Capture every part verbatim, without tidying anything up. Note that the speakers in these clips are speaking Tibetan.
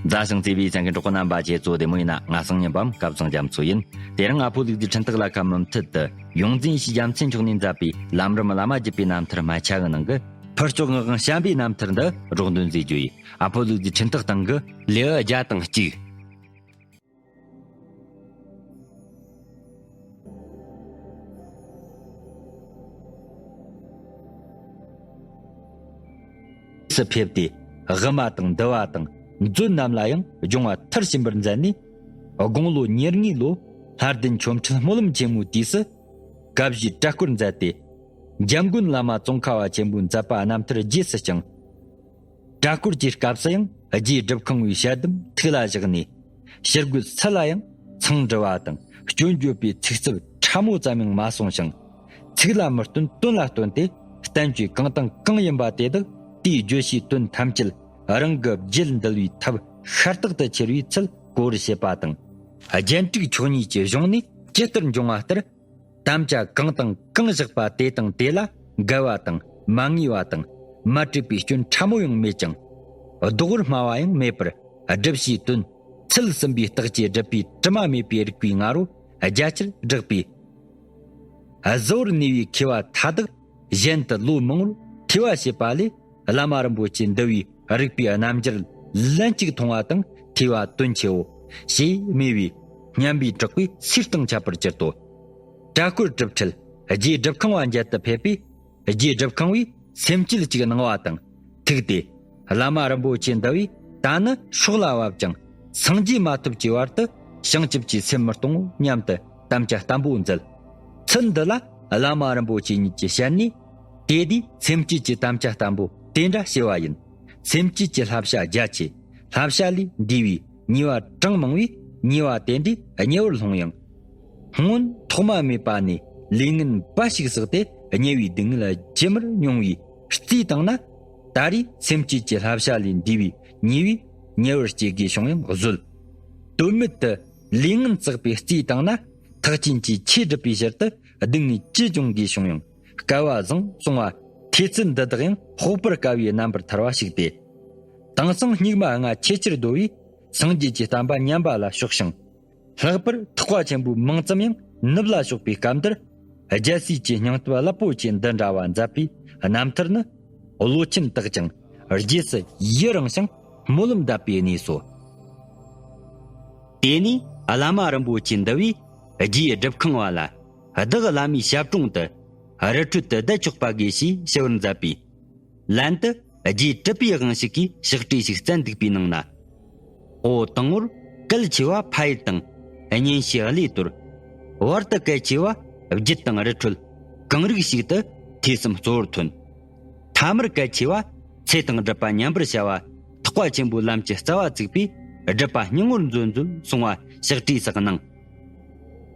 མཛའ་ཞིང་བརྩེ་བའི་གསན་མཁན་གྲོགས་པོ་རྣམ་པ་ཁྱེད་ཚོ་བདེ་མོ་ཡིན་ན། ང་སང་ཉིན་པའམ་སྐབས་བཟང་རྒྱ་མཚོ་ཡིན། དེ་རིང་ཨ་ཕོ་ལུག་རྫིའི་འཕྲིན་སྟེགས་ལ་ཁ་མུ་མཐུད་དུ་ཡོངས་འཛིན་ཡེ་ཤེས་རྒྱལ་མཚན་མཆོག་ནས་མཛད་པའི་ལམ་རིམ་བླ་མ་བརྒྱུད་པའི་རྣམ་ཐར་སྨད་ཆ་གི་ནང་གི་ཕུར་ལྕོག་ངག་དབང་བྱམས་པའི་རྣམ་ཐར་འདི་སྒྲོག་འདོན་མཛད་རྒྱུ་ཡིན། ཨ་ཕོ་ལུག་རྫིའི་འཕྲིན་སྟེགས་སྟེང་གི་ལེའུ་བརྒྱ་དང་གཅིག། སུ་ཕེབས་ཏེ། དབུ་མ་དང་འདུལ་བ་དང་མཛོད་རྣམས་ལ་ཡང་སྦྱོང་བ་མཐར་ཕྱིན་པར་མཛད་ནས། དགུང་ལོ་ཉེར་ལྔའི་ལོ། ལྷ་ལྡན་ཆོ་འཕྲུལ་སྨོན་ལམ་ཆེན་མོའི་དུས་སུ། དགའ་བཞིའི་གྲྭ་སྐོར་མཛད་དེ། འཇམ་མགོན་བླ་མ་ཙོང་ཁ་བ་ཆེན་པོའི་མཛད་པ་རྣམ་ཐར་རྗེས་སུ་བསྐྱངས། གྲྭ་སྐོར་གྱི་སྐབས་སུ་ཡང་རྗེའི་སྒྲུབ་ཁང་བའི་ཞལ་ཟླུམ་ཐུགས་ལ་བཞག་ནས། ཕྱི་རྒོལ་ཚུལ་ལ་ཡང་མཚང་འབྲུ་བ་དང་སྐྱོན་བརྗོད་པའི་ཚིག་རྩུབ་ཕྲ་མོ་ཙམ་ཡང་མ་གསུངས་ཤིང་། ཚིག་ལ་མི་རྟོན་དོན་ལ་རྟོན་ཏེ། བསྟན་བཅོས་གང་དང་གང་ཡིན་པ་དེ་དག་དེའི་བརྗོད་བྱའི་དོན་ཐམས་ཅད་རང་གི་རྒྱུད་འདུལ་བའི་ཐབས་ཤ་སྟག་ཏུ་འཁྱེར་བའི་ཚུལ་གོ་བར་བྱེད་པ་དང་། རྒྱན་དྲུག་མཆོག་གཉིས་ཀྱི་གཞུང་ནས་ཇི་ལྟར་འབྱུང་བ་ལྟར། དམ་བཅའ་གང་དང་གང་བཞག་པ་དེ་དང་དེ་ལ་འགལ་བ་དང་མ་ངེས་པ་དང་མ་འགྲིག་པའི་སྐྱོན་ཕྲ་མོ་ཡང་མེད་ཅིང་། ལྡོག་པར་སྨྲ་བ་ཡང་མེད་པར། སྒྲུབ་བྱའི་དོན་ཚུལ་གསུམ་པའི་རྟགས་ཀྱིས་སྒྲུབ་པའི་དྲི་མ་མེད་པའི་རིགས་པའི་ང་རོ་རྒྱ་ཆེར་བསྒྲགས་པས། གཟུ་བོར་གནས་པའི་མཁས་པ་མཐའ་དག་གཞན་དུ་ལོ་མང་པོར་ཐོས་པ་བྱས་པ་ལས། བླ་མ་རིན་པོ་ཆེ་འདུལ་བའི་རིགས་པའི་རྣམ་འགྱུར་ལན་གཅིག་མཐོང་བ་དང་ཐོས་པ་དོན་ཆེའོ། ཞེས་སྨྲས་པས། སྙན་པའི་བསྒྲགས་པས་སུས་བཏང་ཁྱབ་པར་གྱུར་ཏོ། གྲྭ་སྐོར་གྲུབ་འཕྲལ་རྗེའི་སྒྲུབ་ཁང་བ་མཇལ་དུ་ཕེབས་པས། རྗེའི་སྒྲུབ་ཁང་བས་སེམས་བསྐྱེད་ཅིག་གནང་བ་དང་ཐུག་སྟེ། བླ་མ་རིན་པོ་ཆེ་འདུལ་བས་ད་ནི་སྲོག་ལ་བབ་ཀྱང་སངས་རྒྱས་མ་ཐོབ་ཀྱི་བར་དུ་བྱང་ཆུབ་ཀྱི་སེམས་མི་གཏོང་ངོ་སྙམ་དུ་དམ་བཅའ་བརྟན་པོ་མཛད། ཚུལ་འདི་ལ་བླ་མ་རིན་པོ་ཆེ་ཉིད་ཀྱི་ཞལ་ནས། དེ་དུས་སེམས་བསྐྱེད་ཀྱི་དམ་བཅའ་བརྟན་པོ་དེ་འདྲ་བྱས་པ་ཡིན། སེམས་བསྐྱེད་ཀྱི་བསླབ་བྱ་རྒྱ་ཆེ། བསླབ་བྱ་ལས་འདས་པའི་ཉེས་པ་གྲངས་མང་བས་ཉེས་པ་དེ་འདྲའི་དམྱལ་བར་ལྷུང་ཡང་། སྔོན་ཐོག་མ་མེད་པ་ནས་ལས་ངན་འབའ་ཞིག་བསགས་ཏེ་དམྱལ་བའི་སྡུག་བསྔལ་ཇི་མར་མྱོང་བའི་རྩིས་བཏང་ན། ད་རེས་སེམས་བསྐྱེད་ཀྱི་བསླབ་བྱ་ལས་འདས་པའི་ཉེས་པས་དམྱལ་བར་སྐྱེ་དགོས་བྱུང་ཡང་བཟོད། དོན་མེད་དུ་ལས་ངན་བསགས་པའི་རྩིས་བཏང་ན། ཐེག་ཆེན་གྱི་ཆོས་སྒྲུབ་པའི་ཕྱིར་དུ་སྡུག་བསྔལ་ཅི་འབྱུང་དགོས་བྱུང་ཡང་སྐལ་བ་བཟང་གསུང་བ། ཐོས་ཚུལ་འདི་དག་ཡང་དཔོག་པར་དཀའ་བའི་རྣམ་པར་ཐར་བ་ཞིག་སྟེ། དེང་སང་སྙིགས་མ་ལྔ་ཆེས་ཆེར་བདོ་བས་སངས་རྒྱས་ཀྱི་བསྟན་པ་ཉམས་པ་ལ་ཕྱོགས་ཤིང་། ལྷག་པར་ཐེག་པ་ཆེན་པོའི་མིང་ཙམ་ཡང་ནུབ་ལ་ཕྱོགས་པའི་སྐབས་འདིར། རྒྱལ་སྲས་ཀྱི་སྙིང་སྟོབས་རླབས་པོ་ཆེ་འདི་འདྲ་བ་མཛད་པའི་རྣམ་ཐར་ནི། བློ་ཆེན་དག་ཀྱང་རྗེས་སུ་ཡི་རང་ཞིང་སྨོན་ལམ་གདབ་པའི་གནས་སོ། དེ་ནས་བླ་མ་རིན་པོ་ཆེ་འདུལ་བས་རྗེའི་སྒྲུབ་ཁང་བ་ལ། བདག་བླ་མའི་ཞབས་དྲུང་དུ་རི་ཁྲོད་དུ་བསྡད་ཆོག་པ་དགོས་ཞེས་ཞུ་བར་མཛད་པས། ལན་དུ་རྗེའི་གྲུབ་པའི་དབང་ཕྱུག་གིས་ཕྱག་བྲིས་ཤིག་བསྩལ་འདུག་པའི་ནང་ན། འོ་དང་པོར་གལ་ཆེ་བ་ཕ་ཡུལ་དང་གཉེན་བཤེས་བློས་དོར། བར་དུ་གལ་ཆེ་བ་རྒྱུད་དང་རི་ཁྲོད་གང་རིགས་ཤིག་ཏུ་ཐོས་བསམ་གཙོ་བོར་ཐོན། ཐ་མར་གལ་ཆེ་བ་ཚེ་དང་སྒྲུབ་པ་མཉམ་པར་བྱ་བ་ཐེག་པ་ཆེན་པོའི་ལམ་གྱི་རྩ་བ་བཙུགས་པས་སྒྲུབ་པ་སྙིང་པོར་མཛོད་མཛོད་གསུང་བ་ཕྱག་བྲིས་སུ་གནང་།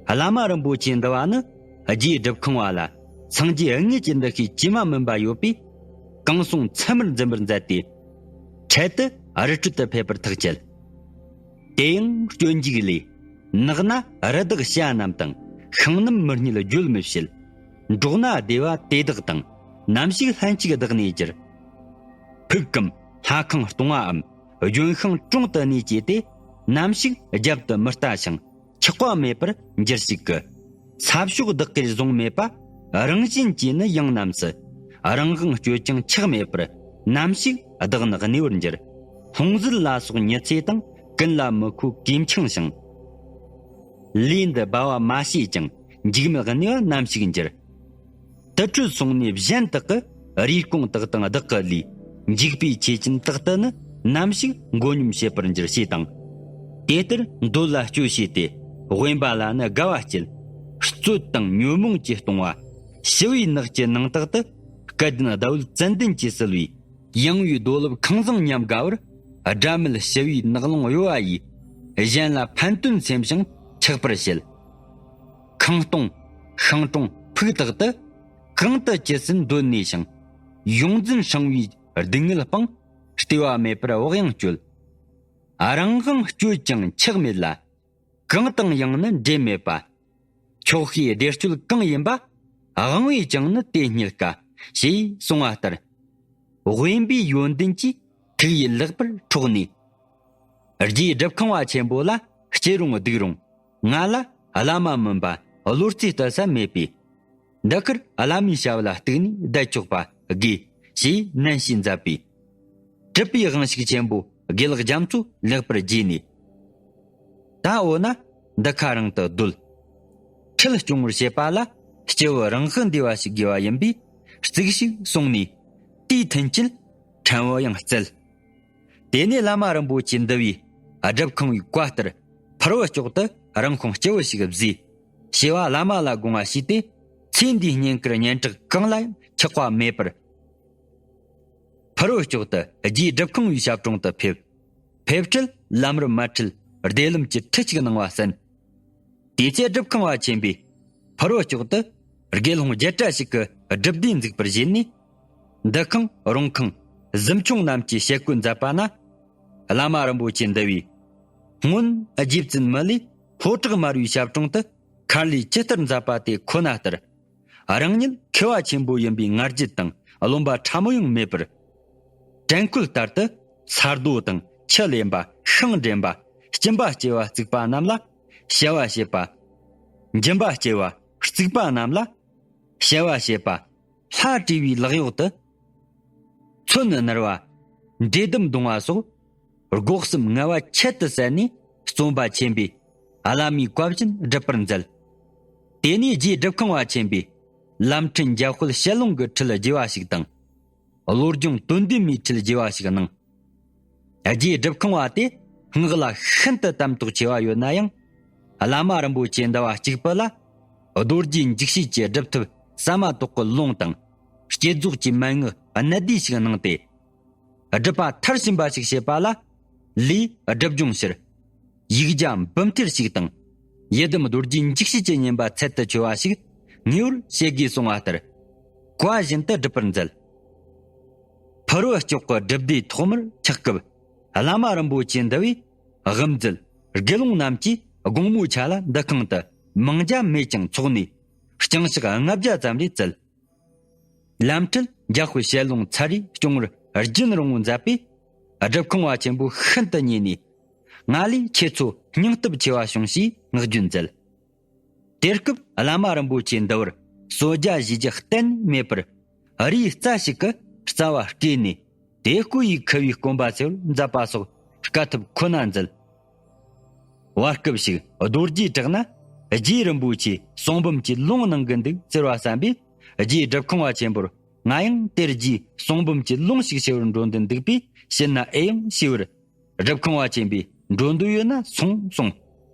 བླ་མ་རིན་པོ་ཆེ་འདུལ་བ་ནི་རྗེའི་སྒྲུབ་ཁང་བ་ལ་སངས་རྒྱས་དངོས་ཀྱི་འདུ་ཤེས་ཇི་མ་མིན་པ་ཡོད་པས། གང་གསུང་ཚད་མར་འཛིན་པར་མཛད་དེ། འཕྲལ་དུ་རི་ཁྲོད་དུ་ཕེབས་པར་ཐག་བཅད། དེ་ཡང་སྤྱོད་འཇུག་ལས། ནགས་ན་རི་དྭགས་བྱ་རྣམས་དང་། ཤིང་རྣམས་མི་རྙེད་བརྗོད་མི་བྱེད། འབྲོག་ན་སྡེ་བ་དེ་དག་དང་། ནམ་ཞིག་ལྷན་ཅིག་བདག་གནས་གྱུར། ཕུག་གམ་ལྷ་ཁང་སྟོང་བའམ་ལྗོན་ཤིང་དྲུང་དུ་གནས་བཅས་ཏེ། ནམ་ཞིག་རྒྱབ་ཏུ་མི་ལྟ་ཞིང་། ཆགས་པ་མེད་པར་འགྱུར་ཞིག་གི། ས་ཕྱོགས་བདག་གིར་བཟུང་མེད་པ། རང་བཞིན་གྱིས་ནི་ཡང་རྣམས་སུ། རང་དབང་སྤྱོད་ཀྱང་ཆགས་མེད་པར། ནམ་ཞིག་བདག་ནི་གནས་པར་འགྱུར། ལྷུང་བཟེད་ལ་སོགས་ཉི་ཚེ་དང་། ཀུན་ལ་མི་མཁོ་གོས་འཆིང་ཞིང་། ལས་འདི་སྦ་བ་མ་བྱས་ཀྱང་། འཇིགས་མེད་གནས་པ་ནམ་ཞིག་འགྱུར། དུར་ཁྲོད་སོང་ནས་གཞན་དག་གི། རུས་གོང་དག་དང་བདག་གི་ལུས། འཇིགས་པའི་ཆོས་ཅན་དག་ཏུ་ནི། ནམ་ཞིག་མགོ་སྙོམས་བྱེད་པར་འགྱུར་ཞེས་དང་། དེ་ལྟར་འདོད་ལ་སྤྱོད་བྱས་ཏེ། དབེན་པ་ལ་ནི་དགའ་བ་སྐྱེད། རྩོད་དང་ཉོན་མོངས་ཀྱིས་སྟོང་བ། ཞི་བའི་ནགས་ཀྱི་ནང་དག་ཏུ། སྐལ་ལྡན་ཟླ་འོད་ཙན་དན་གྱིས་བསིལ་བའི། ཡངས་པའི་རྡོ་ལེབ་ཁང་བཟང་ཉམས་དགའ་བར། སྒྲ་མེད་ཞི་བའི་ནགས་ཀློང་གཡོ་བ་ཡིས། གཞན་ལ་ཕན་དོན་སེམས་ཤིང་ཆགས་པར་བྱེད། ཁང་སྟོང་ཤིང་གྲོང་ཕུག་དག་ཏུ། གང་དུ་ཇི་སྲིད་འདོད་གནས་ཤིང་། ཡོངས་འཛིན་སྲུང་བའི་སྡུག་བསྔལ་སྤངས། ལྟེ་བ་མེད་པར་བག་ཡངས་སྤྱོད། རང་དབང་སྤྱོད་ཀྱང་ཆགས་མེད་ལ། གང་དང་ཡང་ནི་འབྲེལ་མེད་པ། ཆོག་ཤེས་བདེ་སྤྱོད་གང་ཡིན་པ། དབང་བས་ཀྱང་ནི་དེ་རྙེད་དཀའ། ཞེས་གསུངས་པ་ལྟར། དབེན་པའི་ཡོན་ཏན་གྱིས་ཐུགས་ཡིད་ལེགས་པར་འཕྲོག་ནས། རྗེའི་སྒྲུབ་ཁང་བ་ཆེན་པོ་ལ་སྐྱེ་རུང་སྡུག་རུང་། ང་ལ་བླ་མ་མིན་པ་བློ་རྩེ་གཏད་ས་མེད་པས། འདི་ཁར་བླ་མའི་ཞབས་ལ་གཏུགས་ནས་བསྡད་ཆོག་པ་དགོས་ཞེས་ནན་བྱས་མཛད་པས། གྲུབ་པའི་དབང་ཕྱུག་ཆེན་པོ་དགེ་ལེགས་རྒྱ་མཚོ་ལེགས་པར་རྒྱས་ནས། ད་འོ་ན་འདི་ཁ་རང་དུ་སྡོད། ཁྲིད་སྐྱོང་བར་བྱེད་པ་ལ་སྐྱེས་བུ་རང་དབང་འདུས་པ་ཞིག་དགོས་པ་ཡིན་པས་གཙིགས་ཤིག་གསུངས་ནས། དེའི་མཐུན་རྐྱེན་ཕྲན་བུ་ཡང་བསྩལ། དེ་ནས་བླ་མ་རིན་པོ་ཆེ་འདུལ་བའི་སྒྲུབ་ཁང་བའི་བཀའ་ལྟར་ཕུར་བུ་ལྕོག་ཏུ་རང་ཁོངས་སྐྱེ་བོ་ཞིག་བཟོས། བྱེ་བ་བླ་མ་ལ་དགོངས་པ་ཞུས་ཏེ། ཚེ་འདིའི་བསྙེན་བཀུར་སྙན་གྲགས་གང་ལ་ཡང་ཆག་པ་མེད་པར། ཕུར་བུ་ལྕོག་ཏུ་རྗེའི་སྒྲུབ་ཁང་བའི་ཞབས་དྲུང་དུ་ཕེབས། ཕེབས་ཁྲིད་ལམ་རིམ་མ་ཁྲིད་བདེ་ལམ་གྱི་ཁྲིད་ཅིག་གནང་བ་གསན། དེ་ཚེ་སྒྲུབ་ཁང་བ་ཆེན་པོས་ཕུར་བུ་ལྕོག་ཏུ་དགེ་སློང་བརྒྱད་གྲྭ་ཞིག་གི་སྒྲུབ་སྡེ་འཛུགས་པར་བཞེད་ནས། འདུ་ཁང་རུང་ཁང་གཟིམ་ཆུང་རྣམས་ཀྱི་ཞལ་བཀོད་མཛད་པ་ན། བླ་མ་རིན་པོ་ཆེ་འདུལ་བའི་སྔོན་རྗེ་བཙུན་མི་ལས་ཕོ་བྲང་དམར་བའི་ཞབས་དྲུང་དུ་མཁར་ལས་ཇི་ལྟར་མཛད་པ་དེ་ཁོ་ན་ལྟར། རང་ཉིད་མཁས་པ་ཆེན་པོ་ཡིན་པའི་ང་རྒྱལ་དང་རློམ་པ་ཕྲ་མོ་ཡང་མེད་པར། དྲན་སྐུལ་ལྟར་དུ་ས་རྡོ་དང་ཆུ་ལེན་པ་ཤིང་འདྲེན་པ་སྐྱིན་པ་སྐྱེལ་བ་རྩིག་པ་རྣམས་ལ་བྱ་བ་བྱེད་པ། འཇིམ་པ་སྐྱེལ་བ་རྩིག་པ་རྣམས་ལ་བྱ་བ་བྱེད་པ། ལྷ་བྲིས་པའི་ལག་གཡོག་ཏུ་ཚོན་ནི་ནར་བ་འབྲས་ལྡུམ་བརྡུང་བ་སོགས། སྒོ་གསུམ་ངལ་བ་ཁྱད་དུ་བསད་ནས་བརྩོན་པ་ཆེན་པོས་བླ་མའི་བཀའ་བཞིན་སྒྲུབ་པར་མཛད། དེ་ནས་རྗེའི་སྒྲུབ་ཁང་བ་ཆེན་པོས་ལམ་འཕྲིན་འཇམ་དཔལ་ཞལ་ལུང་གི་ཁྲིད་རྒྱས་པ་ཞིག་དང་། བློ་སྦྱོང་དོན་བདུན་མའི་ཁྲིད་རྒྱས་པ་ཞིག་གནང་། རྗེའི་སྒྲུབ་ཁང་བ་དེ་སྔགས་ལ་ཤིན་ཏུ་དམ་དུ་ཆེ་བ་ཡོད་ན་ཡང་། བླ་མ་རིན་པོ་ཆེ་འདུལ་བ་གཅིག་པུ་ལ་རྡོ་རྗེ་འཇིགས་བྱེད་ཀྱི་སྒྲུབ་ཐབས་ཟ་མ་ཏོག་གི་ལུང་དང་། བསྐྱེད་རྫོགས་ཀྱི་མན་ངག་གནད་བསྡུས་ཤིག་གནང་སྟེ། སྒྲུབ་པ་མཐར་ཕྱིན་པ་ཞིག་བྱེད་པ་ལ་ལུས་སྒྲིབ་སྦྱོང་ཕྱིར། ཡིག་བརྒྱ་འབུམ་ཐེར་ཞིག་དང་། ཡི་དམ་རྡོ་རྗེ་འཇིགས་བྱེད་ཀྱི་བསྙེན་པ་ཚད་དུ་ཆེ་བ་ཞིག་ངེས་པར་བྱེད་དགོས་གསུང་བ་ལྟར། བཀའ་བཞིན་དུ་སྒྲུབ་པར་མཛད། ཕུར་བུ་ལྕོག་གི་སྒྲུབ་སྡེ་ཐོག་མར་ཆགས་སྐབས། བླ་མ་རིན་པོ་ཆེ་འདུལ་བའི་དབུ་མཛད་དགེ་སློང་རྣམས་ཀྱིས་དགོང་མོའི་ཆ་ལ་འདུ་ཁང་དུ་མང་ཇ་མེད་ཀྱང་འཚོགས་ནས་རྐྱང་ཕྱག་ལྔ་བརྒྱ་ཙམ་རེ་བསྩལ། ལམ་ཁྲིད་འཇམ་དཔལ་ཞལ་ལུང་ཚར་རེ་སྐྱོང་བར་རྒྱུན་རིང་བོ་མཛད་པས། སྒྲུབ་ཁང་བ་ཆེན་པོ་ཤིན་ཏུ་མཉེས་ནས། ང་ལས་ཁྱེད་ཚོ་སྙིང་སྟོབས་ཆེ་བ་བྱུང་ཞེས་བསྔགས་བརྗོད་མཛད། དེ་སྐབས་བླ་མ་རིན་པོ་ཆེ་འདུལ་བར་གསོལ་ཇ་བཞེས་རྒྱུ་གཏན་མེད་པར། རིའི་རྩ་ཞིག་གི་རྩ་བ་བརྐོས་ནས། དེ་བརྐོས་ཡི་ཁུ་བའི་སྐོམ་པ་སེལ་བར་མཛད་པ་སོགས་དཀའ་ཐུབ་ཁོ་ན་མཛད། བར་སྐབས་ཤིག་རྡོ་རྗེའི་བྲག་ན་རྗེ་རིན་པོ་ཆེ་གསུང་འབུམ་གྱི་ལུང་གནང་གི་འདུག་ཟེར་བ་བསམ་པས། རྗེའི་སྒྲུབ་ཁང་བ་ཆེན་པོར་ང་ཡང་དེར་རྗེའི་གསུང་འབུམ་གྱི་ལུང་ཞིག་ཞུ་བར་འགྲོ་འདུན་འདུག་པས། ཕྱིན་ན་ཨེ་ཡོང་ཞུས་པར། སྒྲུབ་ཁང་བ་ཆེན་པོས་འགྲོ་འདོད་ཡོད་ན་སོང་གསུངས།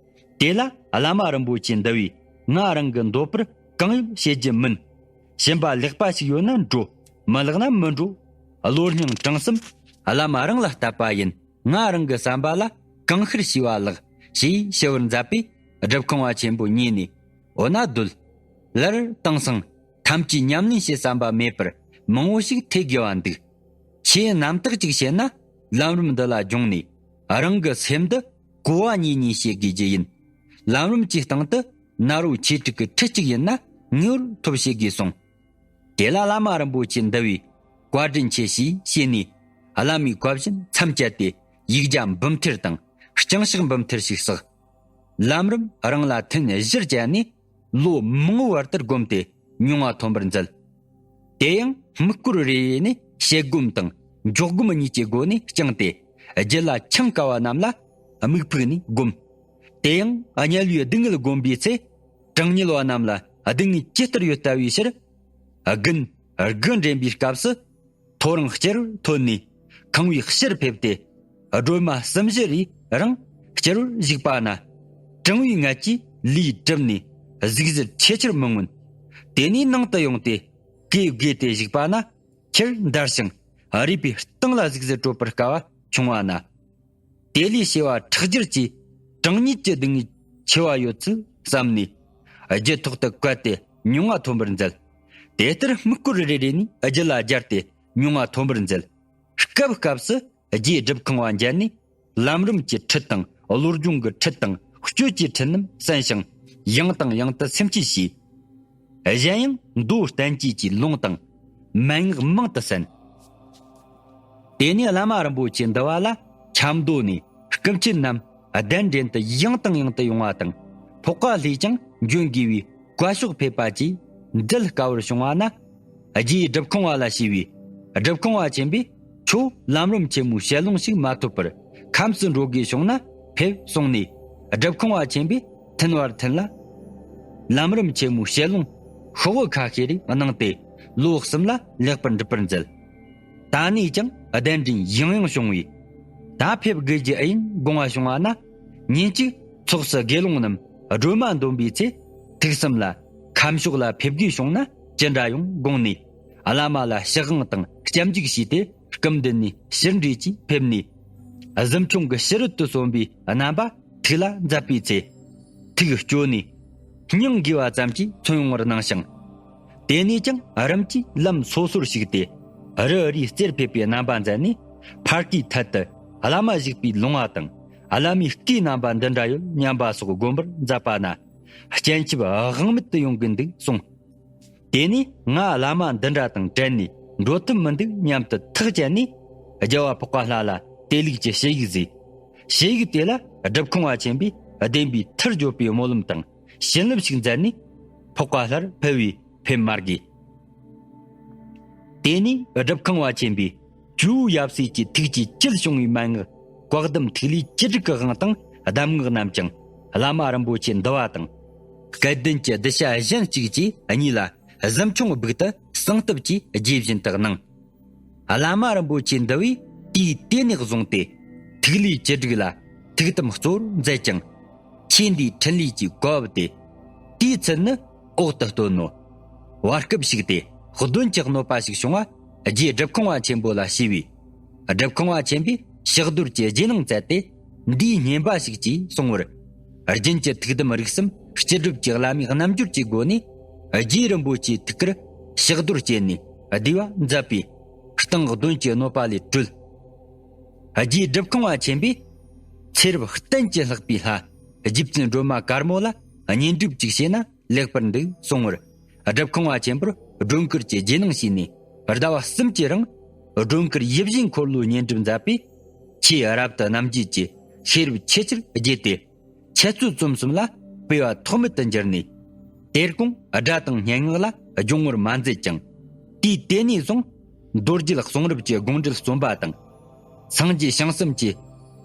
དེ་ལ་བླ་མ་རིན་པོ་ཆེ་འདུལ་བས་ང་རང་གི་འདོད་པར་གང་ཡོད་བྱེད་རྒྱུ་མིན། བྱིན་པ་ལེགས་པ་ཞིག་ཡོད་ན་འགྲོ། མི་ལེགས་ན་མི་འགྲོ། བློ་སྙིང་བྲང་གསུམ་བླ་མ་རང་ལ་གཏད་པ་ཡིན། ང་རང་གི་བསམ་པ་ལ་གང་ཤར་ཞུས་པ་ལགས་ཞེས་ཞུ་བར་མཛད་པས། སྒྲུབ་ཁང་བ་ཆེན་པོ་མཉེས་ནས། འོ་ན་སྡོད། ལར་དེང་སང་ཐམས་ཅད་ཉམས་ལེན་བྱེད་བསམ་པ་མེད་པར་མང་བོ་ཞིག་ཐེ་དགོས་པ་འདུག་ཁྱེད་རྣམ་དག་ཅིག་བྱས་ན་ལམ་རིམ་འདི་ལ་སྦྱོང་ནས་རང་གི་སེམས་འདི་གོ་བ་ཉིད་ཉིད་བྱེད་དགོས་ཀྱི་ཡིན། ལམ་རིམ་གྱི་སྟེང་དུ་ནཱ་རོ་ཆོས་དྲུག་གི་ཁྲིད་གཅིག་ཡིན་ན་ངེས་པར་ཐོབ་བྱེད་དགོས་གསུངས། དེ་ལ་བླ་མ་རིན་པོ་ཆེ་འདུལ་བས་བཀའ་དྲིན་ཆེ་ཞེས་བཤད་ནས། བླ་མའི་བཀའ་བཞིན་མཚམས་བཅད་དེ་ཡིག་བརྒྱ་འབུམ་ཐེར་དང་རྐྱང་ཕྱག་འབུམ་ཐེར་ཞིག་བསགས། ལམ་རིམ་རང་ལ་ཐུན་བཞིར་བཅད་ནས་ལོ་མང་བོའི་བར་དུ་བསྒོམས་ཏེ་མྱོང་བ་ཐོན་པར་མཛད། དེ་ཡང་དམིགས་སྐོར་རེ་རེ་ནས་ཞལ་སྒོམ་དང་འཇོག་སྒོམ་གཉིས་ཀྱི་སྒོ་ནས་བསྐྱངས་ཏེ། རྒྱུད་ལ་འཆིང་དཀའ་བ་རྣམས་ལ་དམིགས་ཕུག་ནས་བསྒོམ། དེ་ཡང་དམྱལ་བའི་སྡུག་བསྔལ་བསྒོམ་པའི་ཚེ། གྲང་དམྱལ་བ་རྣམས་ལ་སྡུག་བསྔལ་ཇི་ལྟར་ཡོད་ལྟ་བའི་ཕྱིར། དགུན་དགུ་འདྲེན་པའི་སྐབས་སུ། ཐོ་རངས་སྐྱེ་བར་ཐོན་ནས་ཁང་པའི་ཕྱིར་ཕེབས་ཏེ། སྒྲོལ་མ་གསུམ་བཞི་རེ་རང་སྐྱེ་བར་བཞུགས་པ་ན། གྲང་བའི་ངད་ཀྱིས་ལུས་བཀྲུམ་ནས་ཟུག་གཟེར་ཆེ་ཆེར་མི་མངོན། དེ་ནས་ནང་དུ་ཡོང་སྟེ་གོས་བགོས་ཏེ་བཞུགས་པ་ན། ཁྱེར་འདར་ཞིང་རུས་པའི་གཏིང་ལ་ཟུག་གཟེར་བྲོ་བར་དཀའ་བ་བྱུང་བ་ན། དེ་ལས་བྱེ་བ་ཕྲག་བརྒྱར་གྱིས་གྲང་ཉིད་ཀྱི་སྡུག་བསྔལ་ཆེ་བ་ཡོད་ཚུལ་བསམ་ནས། རྒྱུད་ཐོག་ཏུ་བཀལ་ཏེ་མྱོང་བ་ཐོན་པར་མཛད། དེ་ལྟར་དམིགས་སྐོར་རེ་རེ་ནས་རྒྱུད་ལ་སྦྱར་ཏེ་མྱོང་བ་ཐོན་པར་མཛད། སྐབས་སྐབས་སུ་རྗེའི་སྒྲུབ་ཁང་བ་མཇལ་ནས། ལམ་རིམ་གྱི་ཁྲིད་དང་བློ་སྦྱོང་གི་ཁྲིད་དང་སྤྱོད་ཀྱི་ཁྲིད་རྣམས་གསན་ཞིང་། ཡང་དང་ཡང་དུ་སེམས་བསྐྱེད་བྱས། གཞན་ཡང་མདོ་བསྟན་བཅོས་ཀྱི་ལུང་དང་མན་ངག་མང་དུ་གསན། དེ་ནས་བླ་མ་རིན་པོ་ཆེ་འདུལ་བ་ལ་ཆབ་མདོ་ནས་ སྐུ་མཆེད་རྣམས་གདན་འདྲེན་དུ་ཡང་དང་ཡང་དུ་ཡོང་བ་དང་། ཕོགས་ཀ་ལྷས་ཀྱང་འབྱོན་དགོས་པའི་བཀའ་ཤོག་ཕེབས་པ་བཅས་མཛད་དཀའ་བར་བྱུང་བ་ན། རྗེ་སྒྲུབ་ཁང་བ་ལ་ཞུས་པས། སྒྲུབ་ཁང་བ་ཆེན་པོས་ཁྱོད་ལམ་རིམ་ཆེན་མོའི་ཞལ་ལུང་ཞིག་མ་ཐོབ་པར་ཁམས་སུ་འགྲོ་དགོས་བྱུང་ན་ཕེབས་གསུངས་ནས། སྒྲུབ་ཁང་བ་ཆེན་པོས་ཐུན་བར་ཐུན་ལ་ལམ་རིམ་ཆེན་མོའི་ཞལ་ལུང་ཤོག་བུ་ཁ་ཤས་རེ་གནང་སྟེ། ལོ་གསུམ་ལ་ལེགས་པར་འགྲུབ་པར་མཛད། ད་ནས་ཀྱང་གདན་འདྲེན་ཡང་ཡང་བྱུང་བས། ད་ཕེབས་དགོས་རྒྱུ་ཨེ་ཡིན་དགོངས་པ་བྱུང་བ་ན། ཉིན་གཅིག་ཚོགས་སུ་དགེ་སློང་རྣམས་སྒྲོལ་མ་འདོན་པའི་ཚེ། ཐུགས་བསམ་ལ་ཁམས་ཕྱོགས་ལ་ཕེབས་དགོས་བྱུང་ན་ཅི་འདྲ་ཡོང་དགོངས་ནས། བླ་མ་ལ་ཕྱག་དབང་དང་སྐྱབས་འཇུག་ཞུས་ཏེ། སྐུ་མདུན་ནས་ཕྱིར་འབྲས་ཀྱིས་ཕེབས་ནས། གཟིམ་ཆུང་གི་ཕྱི་རོལ་དུ་སོན་པའི་རྣམ་པ་ཐུགས་ལ་མཛད་པའི་ཚེ། ཐུགས་སྐྱོ་ནས་སྙིང་གས་པ་ཙམ་གྱིས་མཚོན་ཡོང་བར་གནང་ཞིང་། དེ་ནས་ཀྱང་རིམ་གྱིས་ལམ་སོ་སོར་ཞུགས་ཏེ། རི་རུའི་རྩེར་ཕེབས་པའི་རྣམ་པ་མཛད་ནས། ཕར་གྱི་ཐད་དུ་བླ་མ་བཞུགས་པའི་ལུང་བ་དང་། བླ་མའི་སྐུའི་རྣམ་པ་འདི་འདྲ་ཡོད་སྙམ་པ་སོགས་བསྒོམ་པར་མཛད་པ་ན། སྤྱན་ཆབ་དབང་མེད་དུ་ཡོང་གི་འདུག་གསུངས། དེ་ནས་ང་བླ་མ་འདི་འདྲ་དང་བྲལ་ནས་འགྲོ་ཐུབ་མི་འདུག་སྙམ་དུ་ཐག་བཅད་ནས། རྒྱལ་བ་འཕགས་པ་ལྷ་ལ་དེ་ལུགས་ཀྱི་ཞུ་ཡིག་བཟོས། ཞུ་ཡིག་དེ་ལ་སྒྲུབ་ཁང་བ་ཆེན་པོས་བདེན་པའི་མཐར་བརྗོད་པའི་སྨོན་ལམ་དང་། བྱིན་རླབས་ཤིག་མཛད་ནས། འཕགས་པ་ལྷར་ཕུལ་བས་ཕེབས་མ་དགོས། དེ་ནས་སྒྲུབ་ཁང་བ་ཆེན་པོས་ཇོ་བོ་ཡབ་སྲས་ཀྱི་ཐུགས་ཀྱི་དཀྱིལ་བྱུང་བའི་མན་ངག་བཀའ་གདམས་ཐིག་ལེ་བཅུ་དྲུག་གི་དབང་དང་གདམས་ངག་རྣམས་ཀྱང་བླ་མ་རིན་པོ་ཆེ་འདུལ་བ་དང་། སྐལ་ལྡན་གྱི་གདུལ་བྱ་གཞན་གཅིག་བཅས་གཉིས་ལ་གཟིམ་ཆུང་སྦུག་ཏུ་གསང་སྟབས་ཀྱིས་རྗེས་བཞིན་དུ་གནང་། བླ་མ་རིན་པོ་ཆེ་འདི་བས་དུས་དེ་ནས་བཟུང་སྟེ་ཐིག་ལེ་བཅུ་དྲུག་ལ་ཐུགས་དམ་གཙོ་བོར་མཛད་ཅིང་། ཆོས་འདིའི་ཕྲིན་ལས་ཀྱི་བཀའ་བབས་ཏེ། དེའི་ཚུལ་ནི་འོག་ཏུ་སྟོན་ནོ། བར་སྐབས་ཤིག་སྟེ་གདོན་གྱི་གནོད་པ་ཞིག་བྱུང་བ་རྗེ་སྒྲུབ་ཁང་བ་ཆེན་པོ་ལ་ཞུས་པས། སྒྲུབ་ཁང་བ་ཆེན་པོས་ཕྱག་རྡོར་གྱི་རྗེས་གནང་མཛད་དེ། འདིའི་བསྙེན་པ་ཞིག་ཅེས་གསུང་བར། རྒྱུན་གྱི་ཐུགས་དམ་རིགས་གསུམ་སྤྱི་སྒྲུབ་ཀྱི་བླ་མའི་རྣལ་འབྱོར་གྱི་སྒོ་ནས། རྗེ་རིན་པོ་ཆེའི་ཐུགས་ཀར་ཕྱག་རྡོར་བསྐྱེད་ནས་བསྡུས་པ་མཛད་པས། སྟེང་གདོན་གྱི་གནོད་པ་ལས་གྲོལ། རྗེ་སྒྲུབ་ཁང་བ་ཆེན་པོས་ཚེ་རབས་གཏན་གྱི་ལྷག་པའི་ལྷ་རྗེ་བཙུན་སྒྲོལ་མ་དཀར་མོ་ལ་བསྙེན་སྒྲུབ་ཅིག་བྱས་ན་ལེགས་པར་འདུག་གསུང་བར། སྒྲུབ་ཁང་བ་ཆེན་པོར་སྒྲོལ་དཀར་གྱི་རྗེས་གནང་བྱས་ནས། ཟླ་བ་གསུམ་གྱི་རིང་སྒྲོལ་དཀར་ཡིད་བཞིན་འཁོར་ལོའི་བསྙེན་སྒྲུབ་མཛད་པས། ཆོས་རབ་ཏུ་རྣམ་འབྱེད་ཀྱི་ཤེས་རབ་ཆེས་ཆེར་རྒྱས་ཏེ། འཆད་རྩོད་རྩོམ་གསུམ་ལ་སྤེལ་བ་ཐོགས་མེད་དུ་འགྱུར་ནས། དེར་དགོངས་སྒྲ་དང་སྙན་ངག་ལ་སྦྱོང་བར་མ་མཛད་ཅིང་། དུས་དེ་ནས་བཟུང་རྡོ་རྗེ་གསུང་རབ་ཀྱི་དགོངས་འགྲེལ་རྩོམ་པ་དང་། སངས་རྒྱས་བྱང་སེམས་ཀྱི་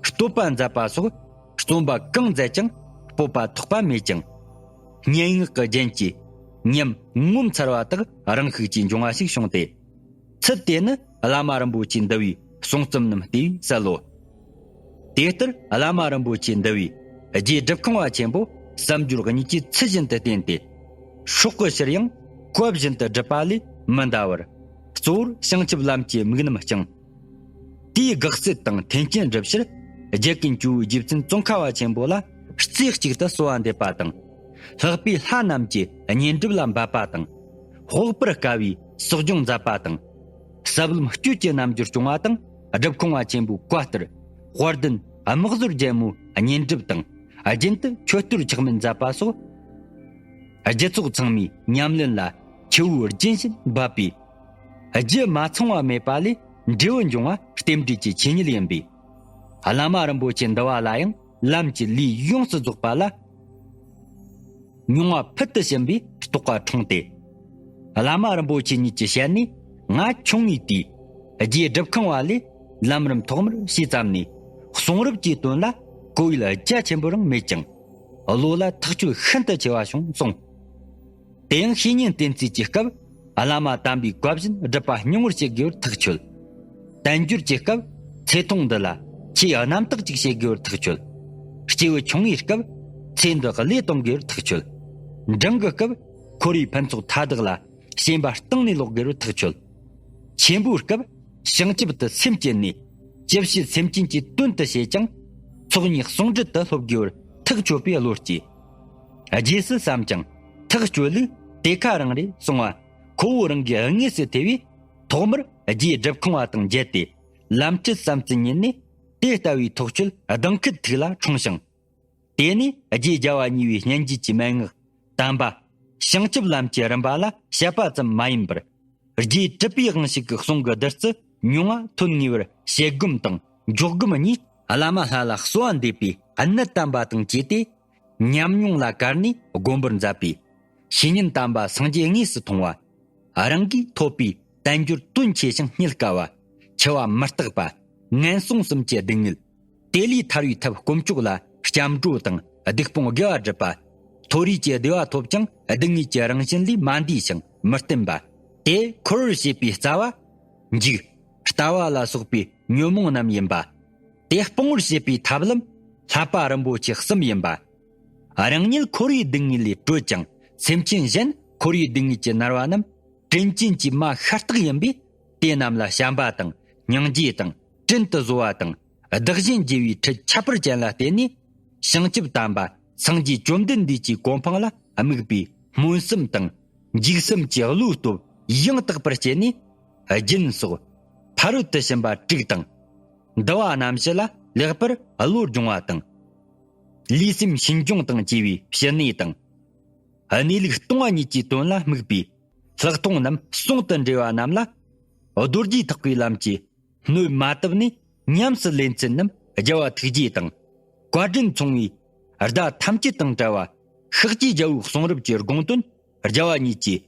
བསྟོད་པ་མཛད་པ་སོགས་རྩོམ་པ་གང་མཛད་ཀྱང་སྤོབས་པ་ཐོགས་པ་མེད་ཅིང་། སྙན་ངག་གི་རྒྱན་གྱིས་ཉམས་ངོ་མཚར་བ་དག་རང་ཤུགས་ཀྱིས་འབྱུང་བ་ཞིག་བྱུང་སྟེ། ཚུལ་དེ་ནི་བླ་མ་རིན་པོ་ཆེ་འདི་བའི་གསུང་རྩོམ་རྣམས་ལྟེ་བའི་གསལ་ལོ། དེ་ལྟར་བླ་མ་རིན་པོ་ཆེ་འདི་བའི་རྗེ་སྒྲུབ་ཁང་བ་ཆེན་པོ་བསམ་སྦྱོར་གཉིས་ཀྱིས་ཚུལ་བཞིན་དུ་བསྟེན་ཏེ། སྲོག་གི་ཕྱིར་ཡང་བཀའ་བཞིན་དུ་སྒྲུབ་པ་ལས་མི་འདའ་བར། གཙོ་བོར་བྱང་ཆུབ་ལམ་གྱི་དམིགས་རྣམ་བསྐྱངས། དེའི་དགག་ཚུལ་དང་མཐུན་རྐྱེན་སྒྲུབ་ཕྱིར་རྒྱལ་ཀུན་ཇོ་བོའི་རྗེ་བཙུན་ཙོང་ཁ་བ་ཆེན་པོ་ལ་རྩེ་གཅིག་ཏུ་གསོལ་བ་འདེབས་པ་དང་། ལྷག་པའི་ལྷ་རྣམས་ཀྱི་བསྙེན་སྒྲུབ་ལ་འབད་པ་དང་། དཔོག་པར་དཀའ་བའི་གསོག་སྦྱོང་མཛད་པ་དང་། ཟབ་ལམ་སྤྱོད་ཀྱི་རྣལ་འབྱོར་སྐྱོང་བ་དང་། སྒྲུབ་ཁང་བ་ཆེན་པོའི་བཀའ་ལྟར་དཔལ་ལྡན་དམག་ཟོར་རྒྱལ་མོའི་བསྙེན་སྒྲུབ་དང་། རྒྱུན་དུ་མཆོད་གཏོར་ཆག་མེད་མཛད་པ་སོགས། རྒྱུ་ཚོགས་ཚང་མའི་ཉམས་ལེན་ལ་ཆུ་བོའི་རྒྱུན་བཞིན་འབབ་པས། རྒྱུ་མ་ཚང་བ་མེད་པ་ལས་འབྲས་བུ་འབྱུང་བ་རྟེན་འབྲེལ་གྱི་ཆོས་ཉིད་ཡིན་པས། བླ་མ་རིན་པོ་ཆེ་འདི་བ་ལ་ཡང་ལམ་གྱི་ལས་ཡོངས་སུ་རྫོགས་པ་ལ། མྱོང་བ་ཕུལ་དུ་ཕྱིན་པའི་རྟོགས་པ་འཁྲུངས་ཏེ། བླ་མ་རིན་པོ་ཆེ་ཉིད་ཀྱི་ཞལ་ནས་ང་ཆུང་ངུའི་དུས་རྗེ་སྒྲུབ་ཁང་བ་ལས་ལམ་རིམ་ཐོག་མར་ཤེས་ཙམ་ནས། གསུང་རབ་ཀྱི་དོན་ལ་གོ་ཡུལ་རྒྱ་ཆེན་པོ་རང་མེད་ཀྱང་། བློ་ལ་ཐག་ཆོད་ཤིན་ཏུ་ཆེ་བ་བྱུང་གསུངས། དེ་ཡང་བཤེས་གཉེན་བསྟེན་རྩིས་ཀྱི་སྐབས། བླ་མ་དམ་པའི་བཀའ་བཞིན་སྒྲུབ་པ་སྙིང་པོར་བྱེད་དགོས་པར་ཐག་ཆོད། བསྟན་འགྱུར་གྱི་སྐབས། ཚེ་ཐུང་འདི་ལ་ཆེས་རྣམ་དག་ཅིག་བྱེད་དགོས་པར་ཐག་ཆོད། སྐྱེས་བུ་ཆུང་ངུའི་སྐབས། ཚེ་འདི་བློས་གཏོང་དགོས་པར་ཐག་ཆོད། འབྲིང་གི་སྐབས། འཁོར་བའི་ཕུན་ཚོགས་མཐའ་དག་ལ་ཞེན་པ་གཏིང་ནས་ལོག་དགོས་པར་ཐག་ཆོད། ཆེན་པོའི་སྐབས། བྱང་ཆུབ་ཏུ་སེམས་བསྐྱེད་ནས། ཅི་བྱེད་སེམས་ཅན་གྱི་དོན་དུ་བྱེད་ཅིང་། ཚོགས་གཉིས་ཟུང་འབྲེལ་དུ་སློབ་དགོས་པར་ཐག་ཆོད་པའི་བློ་སྐྱེས། རྗེས་སུ་བསམ་ཀྱང་ཐག་གཅོད་ལུགས་དེ་ཁ་རང་རེད་གསུང་བ། ཁོ་བོ་རང་གིས་དངོས་སུ་ཐེ་བས། ཐོག་མར་རྗེ་སྒྲུབ་ཁང་བ་དང་མཇལ་ཏེ། ལམ་འཁྲུལ་བསམ་རྩེ་ཉིད་ནས་དེ་ལྟ་བུའི་ཐོག་ཆོད་གདེང་ཁུལ་ཐུགས་ལ་འཁྲུངས་ཤིང་། དེ་ནས་རྗེ་རྒྱལ་བ་གཉིས་པའི་སྙན་བརྒྱུད་ཀྱི་མན་ངག་དམ་པ། བྱང་ཆུབ་ལམ་གྱི་རིམ་པ་ལ་བཤད་པ་ཙམ་མ་ཡིན་པར། རྗེའི་གྲུབ་པའི་དབང་ཕྱུག་གི་གསུང་གི་བདུད་རྩི་མྱོང་བ་ཐོན་ངེས་པར་བཤད་སྒོམ་དང་འཇོག་སྒོམ་གཉིས་ བླ་མ་ལྷ་ལ་གསོལ་བ་འདེབས་པའི་གནད་དམ་པ་དང་བཅས་ཏེ། ཉམས་མྱོང་ལ་དཀར་ནས་དགོངས་པར་མཛད་པའི་བཤེས་གཉེན་དམ་པ་སངས་རྒྱས་དངོས་སུ་མཐོང་བ། རང་གིས་ཐོབ་པའི་དལ་འབྱོར་དོན་ཆེ་ཞིང་རྙེད་དཀའ་བ། འཆི་བ་མི་རྟག་པ། ངན་སོང་གསུམ་གྱི་སྡུག་བསྔལ། དེ་ལས་ཐར་བའི་ཐབས་དཀོན་མཆོག་ལ་སྐྱབས་འགྲོ་དང་སྡིག་སྤོང་དགེ་བ་སྒྲུབ་པ། མཐོ་རིས་ཀྱི་བདེ་བ་ཐོབ་ཀྱང་སྡུག་བསྔལ་གྱི་རང་བཞིན་ལས་མ་འདས་ཤིང་མི་བརྟན་པ། དེ་འཁོར་བར་བྱེད་པའི་རྩ་བ། འཇིག་ལྟ་བ་ལ་སོགས་པའི་ཉོན་མོངས་རྣམས་ཡིན་པ། དེ་སྤོང་བར་བྱེད་པའི་ཐབས་ལམ་བསླབ་པ་རིན་པོ་ཆེ་གསུམ་ཡིན་པ། རང་ཉིད་འཁོར་བའི་སྡུག་བསྔལ་ལས་གྲོལ་ཀྱང་སེམས་ཅན་གཞན་འཁོར་བའི་སྡུག་བསྔལ་གྱིས་མནར་བ་རྣམས་དྲིན་ཅན་གྱི་མ་ཤ་སྟག་ཡིན་པས། དེ་རྣམས་ལ་བྱམས་པ་དང་སྙིང་རྗེ་དང་། དྲིན་དུ་གཟོ་བ་དང་བདག་གཞན་བརྗེ་བའི་ཁྲིད་ཁྱད་པར་ཅན་ལ་བརྟེན་ནས། བྱང་ཆུབ་དམ་པ་སངས་རྒྱས་བཅོམ་ལྡན་འདས་ཀྱི་གོ་འཕང་ལ་དམིགས་པའི་སྨོན་སེམས་དང་འཇིགས་སེམས་ཀྱི་བློའི་སྟོབས་ཡང་དག་པར་སྐྱེས་ནས། སྦྱིན་སོགས་ཕ་རོལ་ཏུ་ཕྱིན་པ་དྲུག་དང་། འདུལ་བ་རྣམ་བཞི་ལ་ལེགས་པར་བློ་སྦྱོང་བ་དང་། ལུས་སེམས་ཤིན་སྦྱོང་དང་བཅས་པའི་ཕྱི་ནད་དང་། གནས་ལུགས་སྟོང་པ་ཉིད་ཀྱི་དོན་ལ་དམིགས་པའི་ལྷག་མཐོང་རྣམས་ཟུང་དུ་འབྲེལ་བ་རྣམས་ལ། རྡོ་རྗེ་ཐེག་པའི་ལམ་གྱི་སྣོད་མ་བཏབ་ནས་ཉམས་སུ་ལེན་ཚུལ་རྣམས་རྒྱལ་བ་ཐུགས་རྗེ་དང་། བཀའ་དྲིན་མཚུངས་པའི་ཟླ་ཐམས་ཅད་དང་བྲལ་བ་ཤཱཀྱའི་རྒྱལ་པོའི་གསུང་རབ་ཀྱི་དགོངས་དོན་རྒྱལ་བ་ཉིད་ཀྱིས་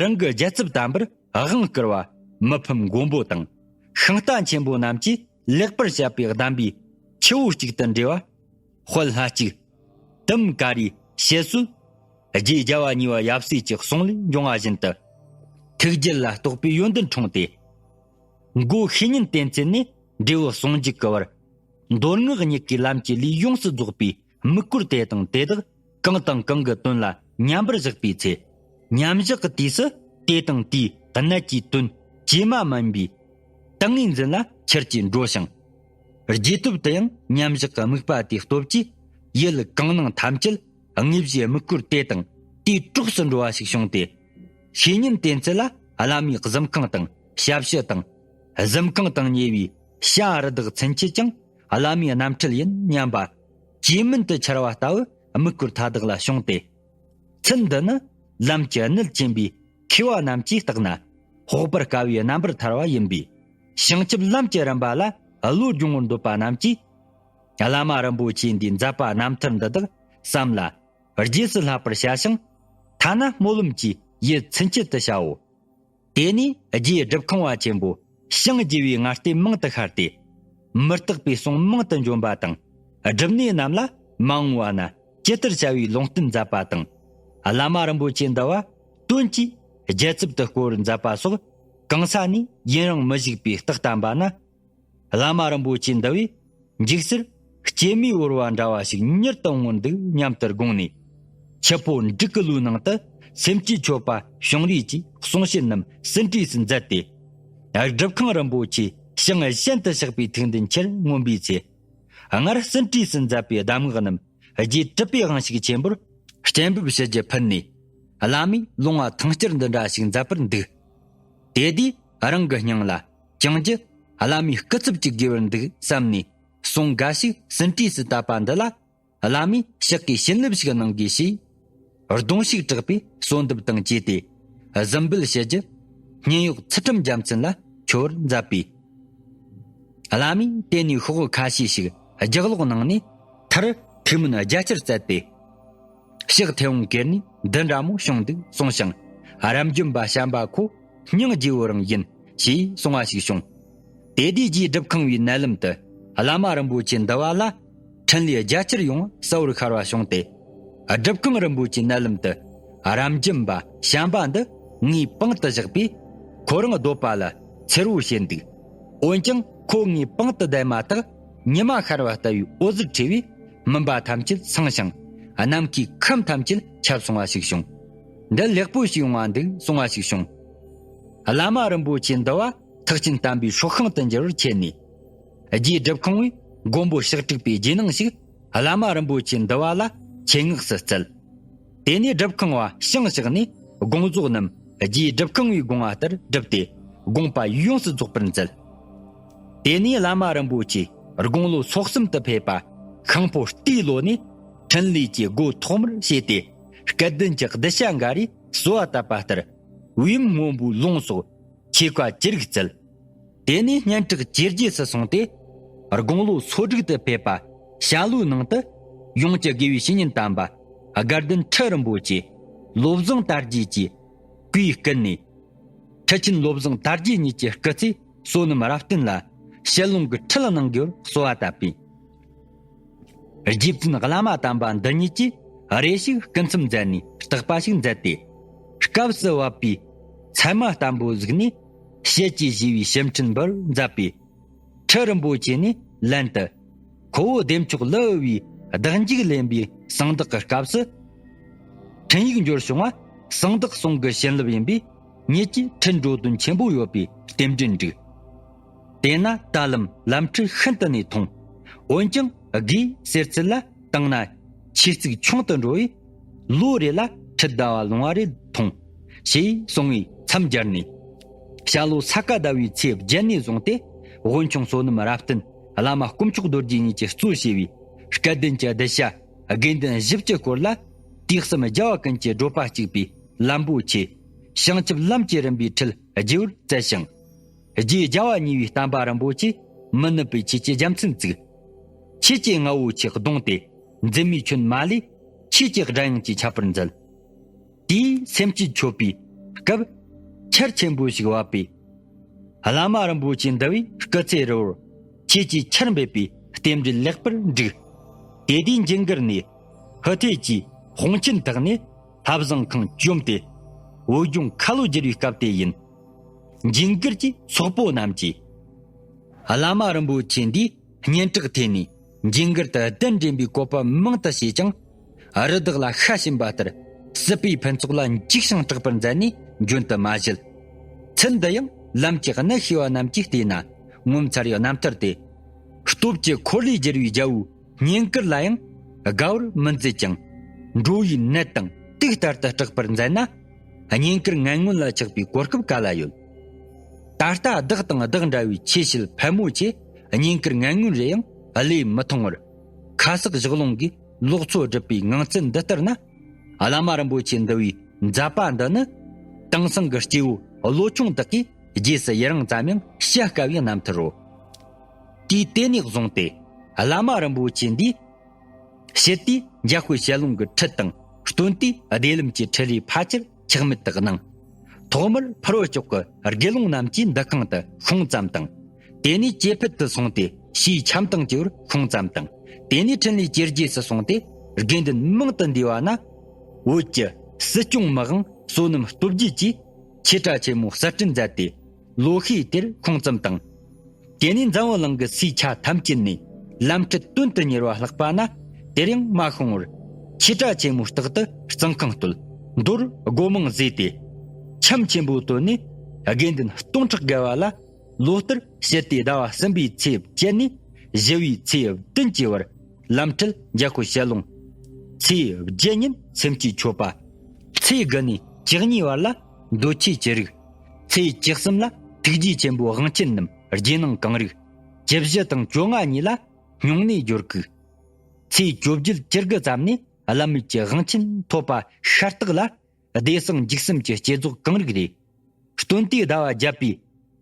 རང་གི་རྒྱལ་ཚབ་དམ་པར་དབང་བསྐུར་བ་མི་ཕམ་མགོན་པོ་དང་། ཤིང་རྟ་ཆེན་པོ་རྣམས་ཀྱིས་ལེགས་པར་བཤད་པའི་གདམས་པའི་ཆུ་བོ་གཅིག་ཏུ་འདྲེས་པ། དཔལ་ལྷ་གཅིག་དུམ་ཀ་རའི་བཤད་སྲོལ། རྗེ་རྒྱལ་བ་གཉིས་པ་ཡབ་སྲས་ཀྱི་གསུང་ལས་འབྱུང་བ་བཞིན་དུ། ཐུགས་རྒྱུད་ལ་གཏོགས་པའི་ཡོན་ཏན་འཁྲུངས་ཏེ། མགོ་བཤེས་གཉེན་བསྟེན་ཚུལ་ནས་འབྲས་བུ་ཟུང་འཇུག་གི་བར། མདོ་སྔགས་གཉིས་ཀའི་ལམ་གྱི་ལུས་ཡོངས་སུ་རྫོགས་པའི་དམིགས་སྐོར་དེ་དང་དེ་དག་གང་དང་གང་གི་དོན་ལ་མཉམ་པར་བཞག་པའི་ཚེ། མཉམ་བཞག་གི་དུས་སུ་དེ་དང་དེའི་གནད་ཀྱི་དོན་ཇེ་མ་དམན་པའི་ཏིང་ངེ་འཛིན་ལ་ཁྱེར་གྱིས་འགྲོ་ཞིང་། རྗེས་ཐོབ་ཏུ་ཡང་མཉམ་བཞག་གི་དམིགས་པ་དེའི་སྟོབས་ཀྱིས་ཡུལ་གང་སྣང་ཐམས་ཅད་དངོས་གཞིའི་དམིགས་སྐོར་དེ་དང་དེའི་གྲོགས་སུ་འགྲོ་བ་ཞིག་བྱུང་སྟེ། བཤེས་གཉེན་བསྟེན་ཚུལ་ལ་བླ་མའི་གཟིམ་ཁང་དང་ཞབས་ཕྱི་དང་། གཟིམ་ཁང་དང་ཉེ་བའི་བྱ་རི་དྭགས་ཚུན་ཆད་ཀྱང་བླ་མའི་རྣམ་འཕྲུལ་ཡིན་སྙམ་པ། ཇེ་མུན་དུ་འཆར་བ་ལྟ་བུ་དམིགས་སྐོར་མཐའ་དག་ལ་བྱུང་སྟེ། ཚུལ་འདི་ནི་ལམ་གྱི་གནད་ཆེན་པོའི་མཁས་པ་རྣམས་ཀྱིས་བརྟགས་ན་དཔོག་པར་དཀའ་བའི་རྣམ་པར་ཐར་བ་ཡིན་པས། བྱང་ཆུབ་ལམ་གྱི་རིམ་པ་ལ་བློ་སྦྱོང་བར་འདོད་པ་རྣམས་ཀྱིས། བླ་མ་རིན་པོ་ཆེ་འདིའི་མཛད་པ་རྣམ་ཐར་འདི་དག་བསམ་ལ་རྗེས་སུ་བསླབ་པར་བྱ་ཞིང་། ཐ་ན་སྨོན་ལམ་གྱིས་ཡིད་ཚིམ་ཆེད་དུ་བྱའོ། དེ་ནས་རྗེ་སྒྲུབ་ཁང་བ་ཆེན་པོ་བྱང་རྒྱལ་བའི་ངར་ལྟས་མང་དུ་ཤར་ཏེ། མི་རྟག་པའི་གསུང་མང་དུ་འབྱོན་པ་དང་། སྒྲུབ་གནས་རྣམས་ལ་མ་འོངས་པ་ན་ཇི་ལྟར་བྱ་བའི་ལུང་བསྟན་མཛད་པ་དང་། བླ་མ་རིན་པོ་ཆེ་འདི་བ་དོན་གྱིས་རྒྱལ་ཚབ་ཏུ་བསྐོ་བར་མཛད་པ་སོགས། གང་ས་ནས་ཡུན་རིང་མི་བཞུགས་པའི་རྟགས་བསྟན་པ་ན། བླ་མ་རིན་པོ་ཆེ་འདི་བས་འཇིགས་སར་སྐྱེད་མོས་འོར་བ་འདྲ་བ་ཞིག་མྱུར་དུ་འོང་བར་འདུག་སྙམ་དུ་དགོངས་ནས། ཆུ་ཕོ་འབྲུག་གི་ལུས་ནང་དུ་སེམས་བསྐྱེད་མཆོད་པ་བྱུང་རིས་ཀྱི་གསུང་བཤད་རྣམས་ཟིན་བྲིས་སུ་མཛད་དེ། སྒྲུབ་ཁང་རིན་པོ་ཆེ་བྱང་གཞན་དུ་གཤེགས་པའི་ཐུགས་འདུན་ཆེར་མངོན་པའི་ཚེ། སྔར་ཟིན་བྲིས་སུ་མཛད་པའི་གདམས་ངག་རྣམས་རྗེ་གྲུབ་པའི་དབང་ཕྱུག་ཆེན་པོར་སྤྱན་འབུལ་ཞུ་རྒྱུ་ཕུལ་ནས། བླ་མས་ལུང་བ་ཐང་སྐྱར་འདི་འདྲ་ཞིག་མཛད་པར་འདུག་དེ་དུས་རང་གི་སྙིང་ལ། ཅང་ཅི། བླ་མའི་སྐུ་ཚབ་ཅིག་དགོས་པར་འདུག་བསམ་ནས་གསུང་འགའ་ཞིག་ཟིན་བྲིས་སུ་བཏབ་པ་འདི་ལ། བླ་མས་ཕྱག་གིས་བྱིན་རླབས་ཤིག་གནང་དགོས་ཞེས། གདུང་ཤུགས་དྲག་པོས་གསོལ་འདེབས་དང་བཅས་ཏེ། གཟིམ་སྤེལ་ཞུ་རྒྱུ། སྙན་གཡོག་ཚུལ་ཁྲིམས་རྒྱལ་མཚན་ལ་འཁྱོལ་བར་མཛད་པས། བླ་མས་དེ་ནས་ཤོག་བུ་ཁ་ཤས་ཤིག་རྒྱག་ལོག་གནང་ནས། མཐར་ཐུགས་སྨོན་རྒྱ་ཆེར་བསྩལ་ཏེ། ཕྱག་མཐེ་བོང་ཀེར་ནས་འདི་འདྲ་མོ་བྱུང་འདུག་གསུངས་ཤིང་། རབ་འབྱམས་པ་བྱམས་པ་ཁོ་སྙིང་རྗེ་བོ་རང་ཡིན་ཞེས་གསུང་བ་ཞིག་བྱུང་། དེ་དུས་རྗེ་སྒྲུབ་ཁང་བའི་མནལ་ལམ་དུ་བླ་མ་རིན་པོ་ཆེ་འདི་བ་ལ་འཕྲིན་ལས་རྒྱ་ཆེར་ཡོང་བ་གསལ་བོར་ཤར་བ་བྱུང་སྟེ། སྒྲུབ་ཁང་རིན་པོ་ཆེའི་མནལ་ལམ་དུ་རབ་འབྱམས་པ་བྱམས་པ་འདི་ངའི་པང་དུ་བཞག་པས། ཁོ་རང་སྡོད་པ་ལ་འཚེར་བོ་བྱེད་འདུག་འོན་ཀྱང་ཁོ་ངའི་པང་དུ་བསྡད་མ་ཐག་ཉི་མ་ཤར་བ་ལྟ་བུའི་འོད་ཟེར་འཕྲོས་པས། མུན་པ་ཐམས་ཅད་སངས་ཤིང་། ནམ་མཁའི་ཁམས་ཐམས་ཅད་ཁྱབ་སོང་བ་ཞིག་བྱུང་། འདི་ལེགས་པོ་ཞིག་ཡོང་བ་འདུག་གསུང་བ་ཞིག་བྱུང་། བླ་མ་རིན་པོ་ཆེ་འདི་བ་ཐེག་ཆེན་དམ་པའི་སྲོག་ཤིང་དུ་འགྱུར་བར་བྱས་ནས། རྗེ་སྒྲུབ་ཁང་བས་མགོན་པོ་ཕྱག་དྲུག་པའི་རྗེས་གནང་ཞིག་བླ་མ་རིན་པོ་ཆེ་འདི་བ་ལ་ཆེད་མངགས་སུ་སྩལ། དེ་ནས་སྒྲུབ་ཁང་བ་བྱང་ཕྱོགས་ནས་དགོངས་རྫོགས་རྣམས་རྗེ་སྒྲུབ་ཁང་བའི་དགོངས་པ་ལྟར་བསྒྲུབས་ཏེ་དགོངས་པ་ཡོངས་སུ་རྫོགས་པར་མཛད། དེ་ནས་བླ་མ་རིན་པོ་ཆེ་དགུང་ལོ་སོ་གསུམ་དུ་ཕེབས་པ་ཤིང་ཕོ་རྟའི་ལོ་ནས་འཕྲིན་ལས་ཀྱི་སྒོ་ཐོག་མར་ཕྱེས་ཏེ། སྐལ་ལྡན་གྱི་གདུལ་བྱ་འགའ་རེས་གསོལ་བ་བཏབ་པ་ལྟར་བེའུ་སྔོན་པོའི་ལུང་སོགས་ཆོས་བཀའ་ཅི་རིགས་བསྩལ། དེ་ནས་སྙན་གྲགས་ཇེ་རྒྱས་སུ་སོང་སྟེ། དགུང་ལོ་སོ་དྲུག་ཏུ་ཕེབས་པ། ཞྭ་ལུའི་ནང་དུ་ཡོངས་ཀྱི་དགེ་བའི་བཤེས་གཉེན་དམ་པ་དགའ་ལྡན་ཁྲི་རིན་པོ་ཆེ་བློ་བཟང་དར་རྒྱས་ཀྱི་བཀའི་སྐུ་ནས། ཁྲི་ཆེན་བློ་བཟང་དར་རྒྱས་ཉིད་ཀྱི་སྐུ་ཚེ་བསོད་ནམས་རབ་བརྟན་ལ་ཞལ་ལུང་གི་ཁྲིད་གནང་དགོས་པར་གསོལ་བ་བཏབ་པས། རྗེ་བཙུན་བླ་མ་དམ་པ་འདི་ཉིད་ཀྱིས་རེ་ཞིག་སྐུ་མཚམས་མཛད་ནས་བརྟག་པ་ཞིག་མཛད་དེ། སྐབས་སུ་བབ་པའི་ཚད་མ་བརྟན་པོ་གཟིགས་ནས་ཞལ་གྱིས་བཞེས་པའི་ཞབས་འཕྲིན་འབུལ་མཛད་པས། ཁྲི་རིན་པོ་ཆེ་ནས་ལན་དུ། ཁོ་བོ་བདེ་མཆོག་ལི་ཨུ་བའི་བདག་འཇུག་ལེན་པའི་གསང་བདག་གི་སྐབས་སུ། འཕྲིན་ཡིག་འབྱོར་བྱུང་བ་གསང་བདག་ཟུང་གི་བྱིན་རླབས་ཡིན་པས། ཉིད་ཀྱི་ཁྲིད་འགྲོ་དོན་ཆེན་པོ་ཡོད་པའི་རྟེན་འབྲེལ་འགྲིག་དེས་ན་ད་ལམ་ལམ་ཁྲིད་ཤིན་ཏུ་ནས་ཐུང་། འོན་ཀྱང་དགེའི་ཟེར་ཚུལ་ལ་བཏང་ན་ཆོས་ཚིག་ཆུང་དུ་འགྲོ་བས། ལོ་རེ་ལ་ཁྲིད་ཟླ་བ་ལོང་བ་རེ་ཐུང་། ཞེས་གསུངས་པའི་མཚམས་སྦྱར་ནས། ཞྭ་ལུ་ས་ག་ཟླ་བའི་ཚེས་བརྒྱད་ནས་བཟུང་སྟེ། དབོན་ཆུང་བསོད་ནམས་རབ་བརྟན་བླ་མ་དཀོན་མཆོག་རྡོ་རྗེ་ཉིད་ཀྱིས་གཙོ་བྱས་པའི་སྐལ་ལྡན་གྱི་གདུལ་བྱ་དགེ་འདུན་བཞི་བཅུ་སྐོར་ལ། དུས་གསུམ་རྒྱལ་བ་ཀུན་གྱི་བགྲོད་པ་གཅིག་པའི་ལམ་པོ་ཆེ། བྱང་ཆུབ་ལམ་གྱི་རིམ་པའི་ཁྲིད་རྒྱས་པར་བསྩལ་ཞིང་། རྗེ་རྒྱལ་བ་གཉིས་པའི་བསྟན་པ་རིན་པོ་ཆེ་མི་ནུབ་པའི་ཆོས་ཀྱི་རྒྱལ་མཚན་བཙུགས། ཆོས་ཀྱི་རྔ་བོ་ཆེ་བརྡུངས་ཏེ། འཛིན་མའི་ཁྱོན་མ་ལས་ཆོས་ཀྱི་སྒྲ་དབྱངས་ཀྱིས་ཁྱབ་པར་མཛད། དེའི་སེམས་བསྐྱེད་མཆོད་པའི་སྐབས་ཆར་ཆེན་པོ་ཞིག་བབས་པས། བླ་མ་རིན་པོ་ཆེ་འདི་བའི་སྐུ་ཚེ་རིལ་པོར་ཆོས་ཀྱི་ཆར་འབེབས་པའི་རྟེན་འབྲེལ་ལེགས་པར་འགྲིག་དེ་དུས་འཇིགས་མགར་ནས་ཧི་ཐེ་གྱི་དཔུང་ཆེན་དག་ནས་ལྷ་བཟང་ཁང་བཅོམ་སྟེ། བོད་ལྗོངས་ཁ་ལོ་བསྒྱུར་བའི་སྐབས་དེ་ཡིན། འཇིགས་མགར་གྱི་སོག་པོ་རྣམས་ཀྱིས། བླ་མ་རིན་པོ་ཆེ་འདིའི་སྙན་གྲགས་ཐོས་ནས་འཇིགས་མགར་དུ་གདན་འདྲེན་པའི་བཀོད་པ་མང་དུ་བྱས་ཀྱང་། རི་དྭགས་ལ་ཤ་བྱིན་པ་ལྟར་སྲིད་པའི་ཕུན་ཚོགས་ལ་འཇིགས་ཤིང་སྐྲག་པར་མཛད་ནས་འབྱོན་དུ་མ་བཞེད། ཚུལ་འདི་ཡང་ལམ་གྱི་གནད་ཤེས་པ་རྣམས་ཀྱིས་བལྟས་ན་ངོ་མཚར་བའི་རྣམ་ཐར་ཏེ། སྟོབས་ཀྱི་འཁོར་ལོས་སྒྱུར་བའི་རྒྱལ་པོའི་བསྙེན་བཀུར་ལ་ཡང་དགའ་བར་མི་མཛད་ཅིང་། འགྲོ་བའི་ནད་དང་དུག་ལྟར་དུ་སྐྲག་པར་མཛད་ན། བསྙེན་བཀུར་ངན་ངོན་ལ་ཆགས་པའི་གོ་སྐབས་ག་ལ་ཡོད། ད་ལྟ་བདག་དང་བདག་འདྲ་བའི་ཆོས་བྱེད་ཕལ་མོ་ཆེ་བསྙེན་བཀུར་ངན་ངོན་རེ་ཡང་བློས་མི་ཐོངས་པར། ཁ་གསག་བཞག་ལུང་གིས་ལོག་འཚོ་སྒྲུབ་པའི་ངང་ཚུལ་འདི་ལྟར་ན། བླ་མ་རིན་པོ་ཆེ་འདི་བའི་མཛད་པ་འདི་ནི། དེང་སང་གི་སྐྱེ་བོ་བློ་ཆུང་དག་གིས་རྗེས་སུ་ཡི་རང་ཙམ་ཡང་བྱ་དཀའ་བའི་རྣམ་ཐར་རོ། དུས་དེ་ནས་བཟུང་སྟེ་བླ་མ་རིན་པོ་ཆེ་འདིས། ཞི་བདེའི་འཇམ་དཔལ་ཞལ་ལུང་གི་ཁྲིད་དང་། སྟོན་དུས་བདེ་ལམ་གྱི་ཁྲིད་རེ་ཕལ་ཆེར་ཆག་མེད་དུ་གནང་། ཐོག་མར་ཕུར་བུ་ལྕོག་གི་དགེ་སློང་རྣམས་ཀྱིས་འདུ་ཁང་དུ་ཤོང་ཙམ་དང་། དེ་ནས་ཇེ་ཕུད་དུ་སོང་སྟེ་ཕྱིའི་འཆམ་དང་བཅས་པར་ཤོང་ཙམ་དང་། དེ་ནས་འཕྲིན་ལས་ཇེ་རྒྱས་སུ་སོང་སྟེ་དགེ་འདུན་མང་དུ་འདུས་པ་ན། བོད་ཀྱི་སྲིད་སྐྱོང་མི་དབང་བསོད་ནམས་སྟོབས་རྒྱས་ཀྱིས་ཆོས་གྲྭ་ཆེན་མོ་གསར་སྐྲུན་མཛད་དེ། ལོ་ཤས་དེར་ཁོང་ཙམ་དང་། དེ་ནས་འཛམ་བུ་གླིང་གི་སའི་ཆ་ཐམས་ཅད་ནས་ལམ་ཁྲིད་དོན་དུ་གཉེར་བ་ལྷགས་པ་ན། དེར་ཡང་མ་ཤོང་བར། ཆོས་གྲྭ་ཆེན་མོ་རྟག་ཏུ་གཙང་ཁང་བཏོད། མདོར་སྒོ་མང་བཟོས་ཏེ། འཆམ་ཆེན་པོ་བཏོད་ནས་དགེ་འདུན་སྟོང་ཕྲག་བརྒལ་བ་ལ། ལོ་ལྟར་ཞི་བདེའི་ཟླ་བ་གསུམ་པའི་ཚེས་བརྒྱད་ནས་བཞི་བའི་ཚེས་བདུན་གྱི་བར། ལམ་ཁྲིད་འཇམ་དཔལ་ཞལ་ལུང་། ཚེས་བརྒྱད་ཉིན་སེམས་བསྐྱེད་མཆོད་པ། ཚེས་དགུ་ནས་བཅུ་གཉིས་བར་ལ་མདོ་ཆོས་ཀྱི་རིགས། ཚེས་བཅུ་གསུམ་ལ་ཐུགས་རྗེ་ཆེན་པོའི་དབང་ཆེན་རྣམས་རྗེས་གནང་གང་རིགས། བཅུ་བཞི་དང་བཅོ་ལྔ་གཉིས་ལ་སྨྱུང་གནས་སྦྱོར་བསྐུལ། ཚེས་བཅོ་བརྒྱད་བཅུ་དགུ་ཙམ་ནས་བླ་མེད་ཀྱི་དབང་ཆེན་ཐོབ་པ་ཤ་སྟག་ལ། བདེ་གསང་འཇིགས་གསུམ་གྱི་བསྐྱེད་རྫོགས་གང་རིགས་རེ། སྟོན་དུས་ཟླ་བ་བརྒྱད་པའི་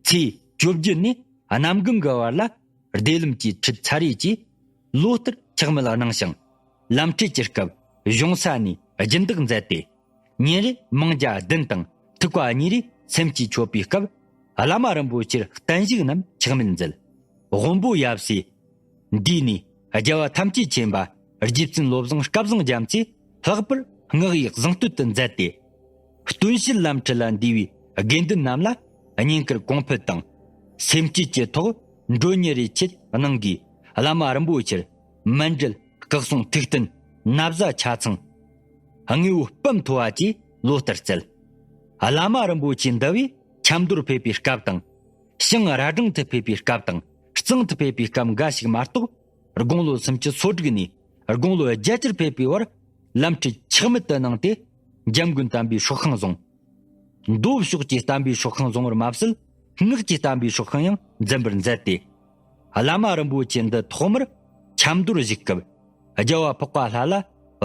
ཚེས་བཅོ་བརྒྱད་ནས་གནམ་གང་གི་བར་ལ་བདེ་ལམ་གྱི་ཁྲིད་ཚར་རེ་གྱིས་ལོ་ལྟར་ཆག་མེད་གནང་ཞིང་། ལམ་ཁྲིད་ཀྱི་སྐབས་གཞུང་ས་ནས་སྦྱིན་བདག་མཛད་དེ། ཉིན་རེ་མང་ཇ་བདུན་དང་ཐུག་པ་གཉིས་རེ་སེམས་བསྐྱེད་མཆོད་པའི་སྐབས། བླ་མ་རིན་པོ་ཆེར་བརྟན་བཞུགས་རྣམས་ཆག་མེད་མཛད། དབོན་པོ་ཡབ་སྲས་འདིས་ནི་རྒྱལ་བ་ཐམས་ཅད་མཁྱེན་པ་རྗེ་བཙུན་བློ་བཟང་སྐལ་བཟང་རྒྱ་མཚོས་ལྷག་པར་བསྔགས་པའི་གཟེངས་བསྟོད་དུ་མཛད་དེ། སྟོན་བཤད་ལམ་ཁྲིད་ལ་འདུས་པའི་དགེ་འདུན་རྣམས་ལ་བསྙེན་བཀུར་གོང་འཕེལ་དང་། སེམས་བསྐྱེད་ཀྱི་ཐོག་མགྲོན་གཉེར་རེ་ཆེད་གནང་གིས། བླ་མ་རིན་པོ་ཆེར་མཎྜལ་སྐུ་གསུང་ཐུགས་རྟེན་ན་བཟའ་ཆ་ཚང་། དངོས་པོའི་སྤུ་མཐོ་བ་བཅས་ལོ་ལྟར་སྩལ། བླ་མ་རིན་པོ་ཆེ་འདི་བས་ཆབ་མདོར་ཕེབས་པའི་སྐབས་དང་། ཞིང་ར་སྦྲང་དུ་ཕེབས་པའི་སྐབས་དང་གཙང་དུ་ཕེབས་པའི་སྐབས་འགའ་ཞིག་མ་གཏོགས། དགུང་ལོ་སུམ་ཅུ་སོ་དྲུག་ནས་དགུང་ལོ་བརྒྱད་ཅུར་ཕེབས་པའི་བར་ལམ་ཁྲིད་ཆག་མེད་དུ་གནང་སྟེ། འཇམ་མགོན་དམ་པའི་སྲོག་ཤིང་བཟུང་། མདོ་ཕྱོགས་ཀྱི་དམ་པའི་སྲོག་ཤིང་བཟུང་བར་མ་ཟད། སྔགས་ཀྱི་དམ་པའི་སྲོག་ཤིང་ཡང་འཛིན་པར་མཛད་དེ། བླ་མ་རིན་པོ་ཆེ་འདི་ཐོག་མར་ཆབ་མདོར་བཞུགས་སྐབས། རྒྱལ་བ་འཕགས་པ་ལྷ་ལ་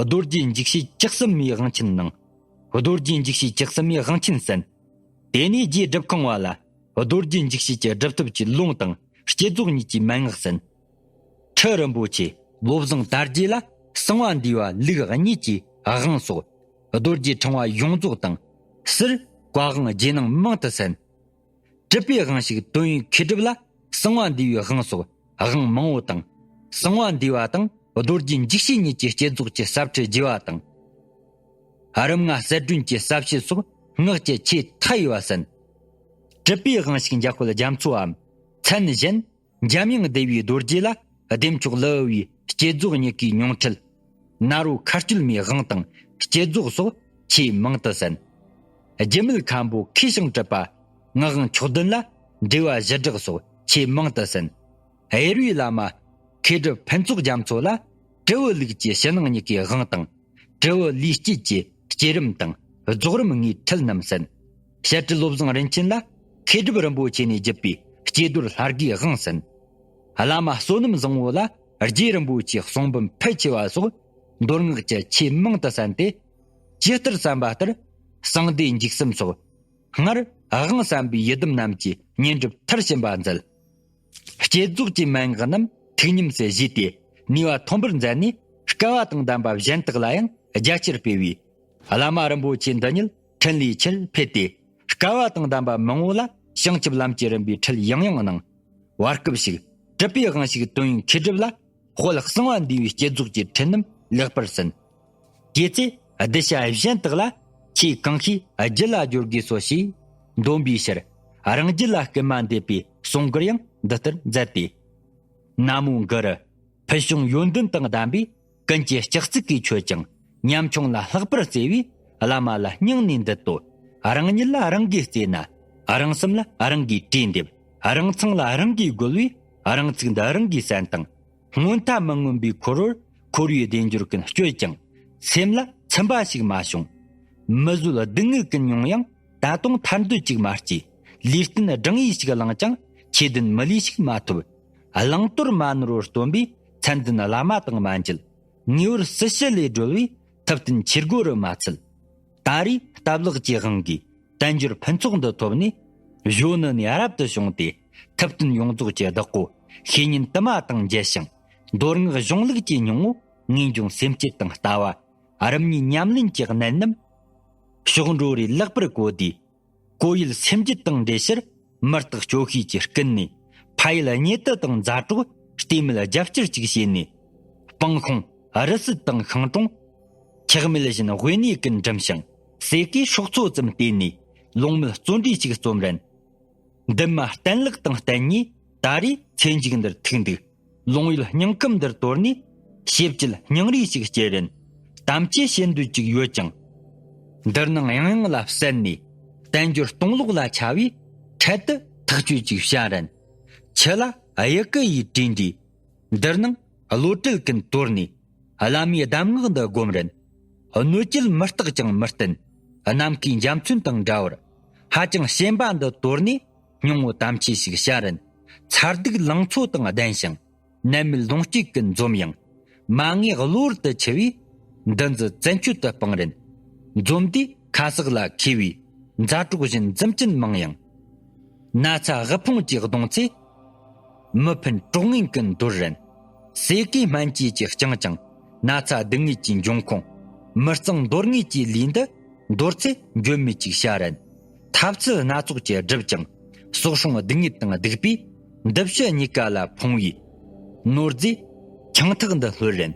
རྡོ་རྗེ་འཇིགས་བྱེད་བཅུ་གསུམ་མའི་དབང་ཆེན་གནང་། རྡོ་རྗེ་འཇིགས་བྱེད་བཅུ་གསུམ་མའི་དབང་ཆེན་གསན། དེ་ནས་རྗེ་སྒྲུབ་ཁང་བ་ལ་རྡོ་རྗེ་འཇིགས་བྱེད་ཀྱི་སྒྲུབ་ཐབས་ཀྱི་ལུང་དང་བསྐྱེད་རྫོགས་གཉིས་ཀྱི་མན་ངག་གསན། ཁྲི་རིན་པོ་ཆེ་བློ་བཟང་དར་རྒྱས་ལ་གསང་བ་འདུས་པ་ལུགས་གཉིས་ཀྱི་དབང་སོགས་རྡོ་རྗེ་ཕྲེང་བ་ཡོངས་རྫོགས་དང་། གསེར་བཀའ་དབང་རྗེས་གནང་མང་དུ་གསན། གྲུབ་པའི་དབང་ཕྱུག་དོན་ཡོད་མཁས་གྲུབ་ལ་གསང་བ་འདུས་པའི་དབང་སོགས་དབང་མང་པོ་དང་། གསང་བ་འདུས་པ་དང་རྡོ་རྗེ་འཇིགས་བྱེད་གཉིས་ཀྱི་བསྐྱེད་རྫོགས་ཀྱི་ཟབ་ཁྲིད་རྒྱས་པ་དང་། རིམ་ལྔ་གསལ་སྒྲོན་གྱི་ཟབ་བྱེད་སོགས་སྔགས་ཀྱི་ཆོས་མཐའ་ཡས་པ་གསན། གྲུབ་པའི་དབང་ཕྱུག་འཇམ་དཔལ་རྒྱ་མཚོའམ། མཚན་གཞན། འཇམ་དབྱངས་བདེ་བའི་རྡོ་རྗེ་ལ་བདེ་མཆོག་ལེའུ་བའི་བསྐྱེད་རྫོགས་གཉིས་ཀའི་མྱོང་འཕྲལ། ནཱ་རོ་མཁའ་སྤྱོད་མའི་དབང་དང་བསྐྱེད་རྫོགས་སོགས་ཆོས་མང་དུ་གསན། རྒྱུད་སྨད་མཁན་པོ་མཁས་ཤིང་གྲུབ་པ་ངག་དབང་མཆོག་ལྡན་ལ་འགྲེལ་པ་བཞི་སྦྲགས་སོགས་ཆོས་མང་དུ་གསན། གཡུར་བའི་བླ་མ་མཁས་གྲུབ་ཕུན་ཚོགས་རྒྱ་མཚོ་ལ་དྲིལ་བུ་ལུགས་ཀྱི་ཕྱི་ནང་གཉིས་ཀའི་དབང་དང་། དྲིལ་བུ་ལུས་སྐྱེད་ཀྱི་བསྐྱེད་རིམ་དང་རྫོགས་རིམ་དངོས་འཕྲལ་རྣམས་གསན། བཤད་སྤྲུལ་བློ་བཟང་རིན་ཆེན་ལ་མཁས་གྲུབ་རིན་པོ་ཆེ་ནས་བརྒྱུད་པའི་བསྐྱེད་རྡོར་ལྷ་དགའི་དབང་གསན། བླ་མ་བསོད་ནམས་བཟང་པོ་ལ་རྗེ་རིན་པོ་ཆེའི་གསུང་འབུམ་ཕལ་ཆེ་བ་སོགས་མདོ་སྔགས་ཀྱི་ཆོས་མང་དུ་གསན་ཏེ། ཇི་ལྟར་བསམ་པ་ལྟར་གསང་བདེ་འཇིགས་གསུམ་སོགས་སྔར་དབང་བསམ་པའི་ཡི་དམ་རྣམས་ཀྱི་བསྙེན་སྒྲུབ་མཐར་ཕྱིན་པ་མཛད། བསྐྱེད་རྫོགས་ཀྱི་མན་ངག་རྣམས་ཐུགས་ཉམས་སུ་བཞེས་ཏེ་ནུས་པ་ཐོན་པར་མཛད་ནས། སྐལ་བ་དང་ལྡན་པ་གཞན་དག་ལ་ཡང་རྒྱ་ཆེར་སྤེལ་བས། བླ་མ་རིན་པོ་ཆེ་འདི་ཉིད་འཕྲིན་ལས་ཆེར་འཕེལ་ཏེ། སྐལ་བ་དང་ལྡན་པ་མང་པོ་ལ་བྱང་ཆུབ་ལམ་གྱི་རིམ་པའི་ཁྲིད་ཡང་ཡང་གནང་། བར་སྐབས་ཤིག་གྲུབ་པའི་དབང་ཕྱུག་དོན་ཡོད་མཁས་གྲུབ་ལ་དཔལ་གསང་བ་འདུས་པའི་བསྐྱེད་རྫོགས་ཀྱི་ཁྲིད་རྣམས་ལེགས་པར་གསན། དེ་ཚེ་གདུལ་བྱ་གཞན་དག་ལ་ཆོས་གང་ཤེས་རྒྱུད་ལ་སྦྱོར་དགོས་སོ་ཞེས་འདོན་པའི་ཕྱིར། རང་རྒྱུད་ལ་སྐུལ་མ་འདེབས་པའི་གསུང་མགུར་ཡང་འདི་ལྟར་མཛད་དེ། ན་མོ་གུ་རུ། ཕུལ་བྱུང་ཡོན་ཏན་དང་ལྡན་པའི་ཀུན་གྱི་ལྕགས་ཚིག་གིས་མཆོད་ཅིང་ཉམ་ཆུང་ལ་ལྷག་པར་བརྩེ་བའི་བླ་མ་ལ་སྙིང་ནས་འདུད་དོ། རང་ཉིད་ལ་རང་གིས་བརྩེ་ན། རང་སེམས་ལ་རང་གིས་གྲོས་འདེབས། རང་མཚང་ལ་རང་གིས་རྒོལ་བས། རང་ཚིག་འདི་རང་གིས་གསན་དང་། སྔོན་མཐའ་མི་མངོན་པའི་འཁོར་བར་འཁོར་བའི་སྡེབ་སྦྱོར་ཀུན་སྤྱོད་ཅིང་། སེམས་ལ་ཚིམ་པ་ཞིག་མ་བྱུང་། མི་བཟོད་སྡུག་བསྔལ་ཀུན་མྱོང་ཡང་། ད་དུང་ཐར་འདོད་ཅིག་མ་སྐྱེས། ལུས་རྟེན་བགྲང་ཡས་ཤིག་བླངས་ཀྱང་། ཆོས་ལྡན་མི་ལུས་ཤིག་མ་ཐོབ། བླང་དོར་མ་ནོར་བར་སྟོན་པའི་མཚན་ལྡན་བླ་མ་དང་མ་མཇལ། ངེས་པར་སྲི་ཞུ་ལས་སྒྲོལ་བའི་ཐུབ་བསྟན་ཆོས་སྒོ་རུ་མ་ཚུད། ད་རེས་སྟབས་ལེགས་ཀྱི་དབང་གིས་དལ་འབྱོར་ཕུན་ཚོགས་འདི་ཐོབ་ནས། གཞོན་ནུ་ནས་རབ་ཏུ་བྱུང་སྟེ། ཐུབ་བསྟན་ཡོངས་རྫོགས་ཀྱི་བདག་པོ་བཤེས་གཉེན་དུ་མ་དང་མཇལ་ཞིང་། མདོ་སྔགས་གཞུང་ལུགས་ཀྱི་སྙིང་པོ་ངེས་འབྱུང་སེམས་བསྐྱེད་དང་ལྟ་བ། རིམ་གཉིས་ཉམས་ལེན་གྱི་གནད་རྣམས་ཕྱོགས་འགྲོ་རེས་ལེགས་པར་གོ་དུས། གོ་ཡུལ་སེམས་རྒྱུད་དང་འབྲེལ་ཕྱིར་མུ་སྟེགས་སྐྱོ་ཤས་ཀྱིས་བསྐུལ་ནས། ཕ་ཡུལ་གཉེ་དུ་དང་མཛའ་གྲོགས་ལྟོས་མེད་རྒྱབ་སྐྱུར་ཅིག་བྱས་ནས། སྤང་ཤོང་རི་སུལ་དང་ཤིང་གྲོང་། ཁྱག་མེད་བཞིན་དབེན་གནས་ཀུན་འགྲིམ་ཞིང་། ཟས་གོས་སྲོག་འཚོ་ཙམ་བལྟས་ནས། ལོང་མེད་བརྩོན་འགྲུས་ཅིག་རྩོམ་རན། འདུན་མ་གཏན་ལེགས་དང་བསྟན་གཉིས་ད་རེས་ཚེ་མཇུག་འདིར་ཐུག་འདུག། ལོང་ཡུལ་སྙིང་ཁམས་འདིར་དོར་ནས། ཤེས་བྱེད་སྙིང་རུས་ཤིག་སྐྱེ་རན། དམ་ཆོས་བྱེད་འདོད་ཅིག་ཡོད་ཀྱང་། འདིར་སྣང་ཡང་ཡང་ལ་བསལ་ནས། དལ་འབྱོར་སྟོང་ལོག་ལ་ཆ་བས། འཕྲལ་དུ་ཐག་གཅོད་ཅིག་བྱ་རན། ཆུ་ལ་དབྱུ་གུ་ཡིས་བྲིས་འདྲའི། འདིར་སྣང་བློ་གྲོས་ཀུན་དོར་ནས། བླ་མའི་གདམས་ངག་འདི་སྒོམ་རན། གནོད་བྱེད་མུ་སྟེགས་ཀྱང་མི་བསྟེན། ནམ་མཁའི་འཇའ་ཚོན་དང་འདྲ་བར། ཧ་ཅང་ཞེན་པ་འདི་དོར་ནས། སྙིང་པོ་དམ་ཆོས་ཤིག་བྱ་རན། མཚར་སྡུག་ལང་ཚོ་དང་ལྡན་ཞིང་། ནད་མེད་ལོངས་སྤྱོད་ཀུན་འཛོམས་ཡང་། མ་ངེས་གློ་བུར་དུ་འཆི་བས། འདི་འཛི་བཙན་སྐྱོད་དུ་སྤང་རན། འཛོམས་དུས་ཁ་ཟས་ལ་མཁས་པའི། མཛའ་གྲོགས་བཞིན་འཛུམ་ཅན་མང་ཡང་། ན་ཚ་དབུལ་ཕོངས་ཀྱིས་གདུང་ཚེ། མི་ཕན་གྲོགས་ངན་ཀུན་འདོར་རན། ཟས་གོས་སྨན་བཅོས་ཀྱིས་བསྐྱངས་ཀྱང་། ན་ཚ་སྡུག་བསྔལ་གྱི་འབྱུང་ཁུངས། མི་གཙང་འདོར་ངེས་ཀྱི་ལས་འདི། འདོར་ཚེ་འགྱོད་མེད་ཅིག་བྱ་རན། ཐབས་ཚུལ་སྣ་ཚོགས་ཀྱིས་བསྒྲུབས་ཀྱང་། སྲོག་སྲུང་སྡུག་བསྔལ་དང་སྡིག་པས། འདི་ཕྱི་གཉིས་ཀ་ལ་ཕོངས་པའི། ནོར་རྫས་ཆང་ཐག་འདི་ལྷོད་རན།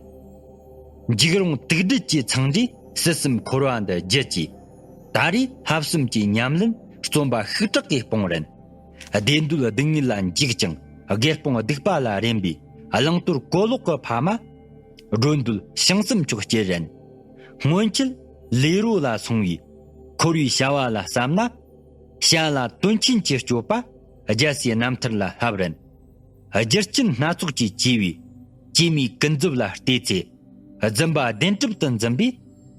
འཇིགས་རུང་དུག་སྦྲུལ་གྱི་འཚང་འདྲིས། སྲིད་གསུམ་འཁོར་བ་འདི་བརྒྱུད་ཀྱིས། ད་རེས་ལྷག་བསམ་གྱི་ཉམས་ལེན། རྩོམ་པ་ཤུགས་དྲག་གིས་སྤོང་རན། བདེ་འདོད་སྡུག་བསྔལ་ལ་འཇིགས་ཀྱང་། སྒེར་སྤོང་སྡིག་པ་ལ་རན་པའི། བླང་དོར་གོ་ལོག་གི་ཕ་མ། སྒྲོ་འདོད་བྱང་སེམས་མཆོག་སྐྱེ་རན། སྔོན་ཆད་ལས་རོ་ལ་སོང་བའི། འཁོར་བའི་བྱ་བ་ལ་བསམ་ན། བྱ་ལ་དོན་ཆེན་གྱི་སྤྱོད་པ། རྒྱལ་སའི་རྣམ་ཐར་ལ་བསླབ་རན། རྒྱུ་རྐྱེན་སྣ་ཚོགས་ཀྱིས་བཅས་པའི། སྐྱེས་མའི་ཀུན་རྫོབ་ལ་བལྟས་ཚེ། རྫུན་པ་བདེན་གྲུབ་ཏུ་འཛིན་པའི།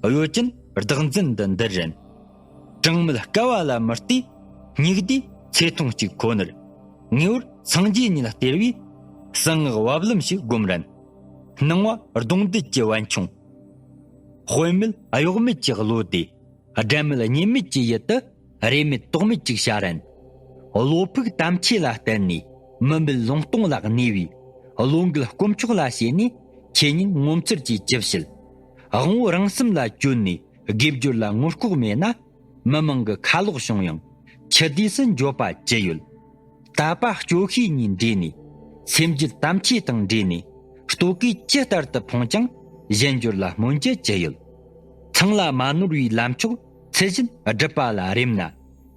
གཡོ་ཅན་བདག་འཛིན་འདི་འདུལ་རན། གྲངས་མེད་དཀའ་བ་ལ་མི་ལྟོས། སྙིགས་དུས་ཚེ་ཐུང་གཅིག་ཁོ་ནར། ངེས་པར་སངས་རྒྱས་ཉིད་སྟེར་བའི། གསང་སྔགས་བབ་ལམ་ཞིག་སྒོམ་རན། སྣང་བ་གདུང་འདོད་ཀྱི་བན་ཆུང་། དཔེ་མེད་གཡོག་མེད་ཀྱི་བློ་དེ། དགྲ་མེད་གཉེན་མེད་ཀྱི་ཡུལ་དུ། རེ་མེད་དོགས་མེད་ཅིག་བྱ་རན། བློ་ཕུགས་དམ་ཆོས་ལ་བརྟེན་ནས། མི་མེད་ལུང་སྟོང་ལ་གནས་པའི། བློ་འགུལ་དཀོན་མཆོག་ལ་བྱས་ནས། ཁྱེད་ཉིད་ངོ་མཚར་གྱི་ཅི་བྱེད། དབང་བོ་རང་སེམས་ལ་བཅོལ་ནས། དགེ་སྦྱོར་ལ་ངོ་ལྐོག་མེད་ན། མི་མང་གི་ཁ་ལོག་བྱུང་ཡང་། ཁྱི་དུས་སུ་འགྱོད་པ་ཅི་ཡོད། དད་པ་སྐྱོ་ཤས་གཉིས་འདྲེས་ནས། སེམས་རྒྱུད་དམ་ཆོས་དང་འདྲེས་ནས། ལྟོ་གོས་ཇི་ལྟར་དུ་ཕོངས་ཀྱང་། གཞན་འབྱོར་ལ་སྨོན་རྒྱུ་ཅི་ཡོད། ཚང་ལ་མ་ནོར་བའི་ལམ་མཆོག་ཚུལ་བཞིན་སྒྲུབ་པ་ལ་རེམ་ན།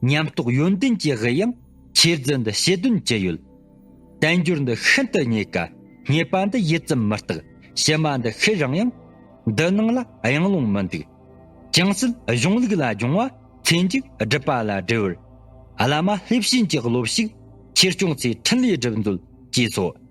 ཉམས་རྟོགས་ཡོན་ཏན་གྱི་དབུས་ཡང་། ཆེར་འཛིན་འདི་བྱེད་དོན་ཅི་ཡོད། དལ་འབྱོར་འདི་ཤིན་ཏུ་རྙེད་དཀའ། རྙེད་པ་འདི་ཡིད་ཙམ་མི་རྟག། ཕྱི་མ་འདི་ཤི་རིང་ཡང་། འདི་ནང་ལ་གཡེང་ལོང་མི་འདུག། ཅུང་ཟད་གཞུང་ལུགས་ལ་སྦྱོང་བ། ཚེ་མཇུག་སྒྲུབ་པ་ལ་བསྒྲིལ་བར། བླ་མ་ལྷས་བྱིན་གྱི་སློབ་ཞུགས། ཆོས་སྐྱོང་ཚེ་ཕྲིན་ལས་སྒྲུབ་མཛོད། ཅེས་སོ།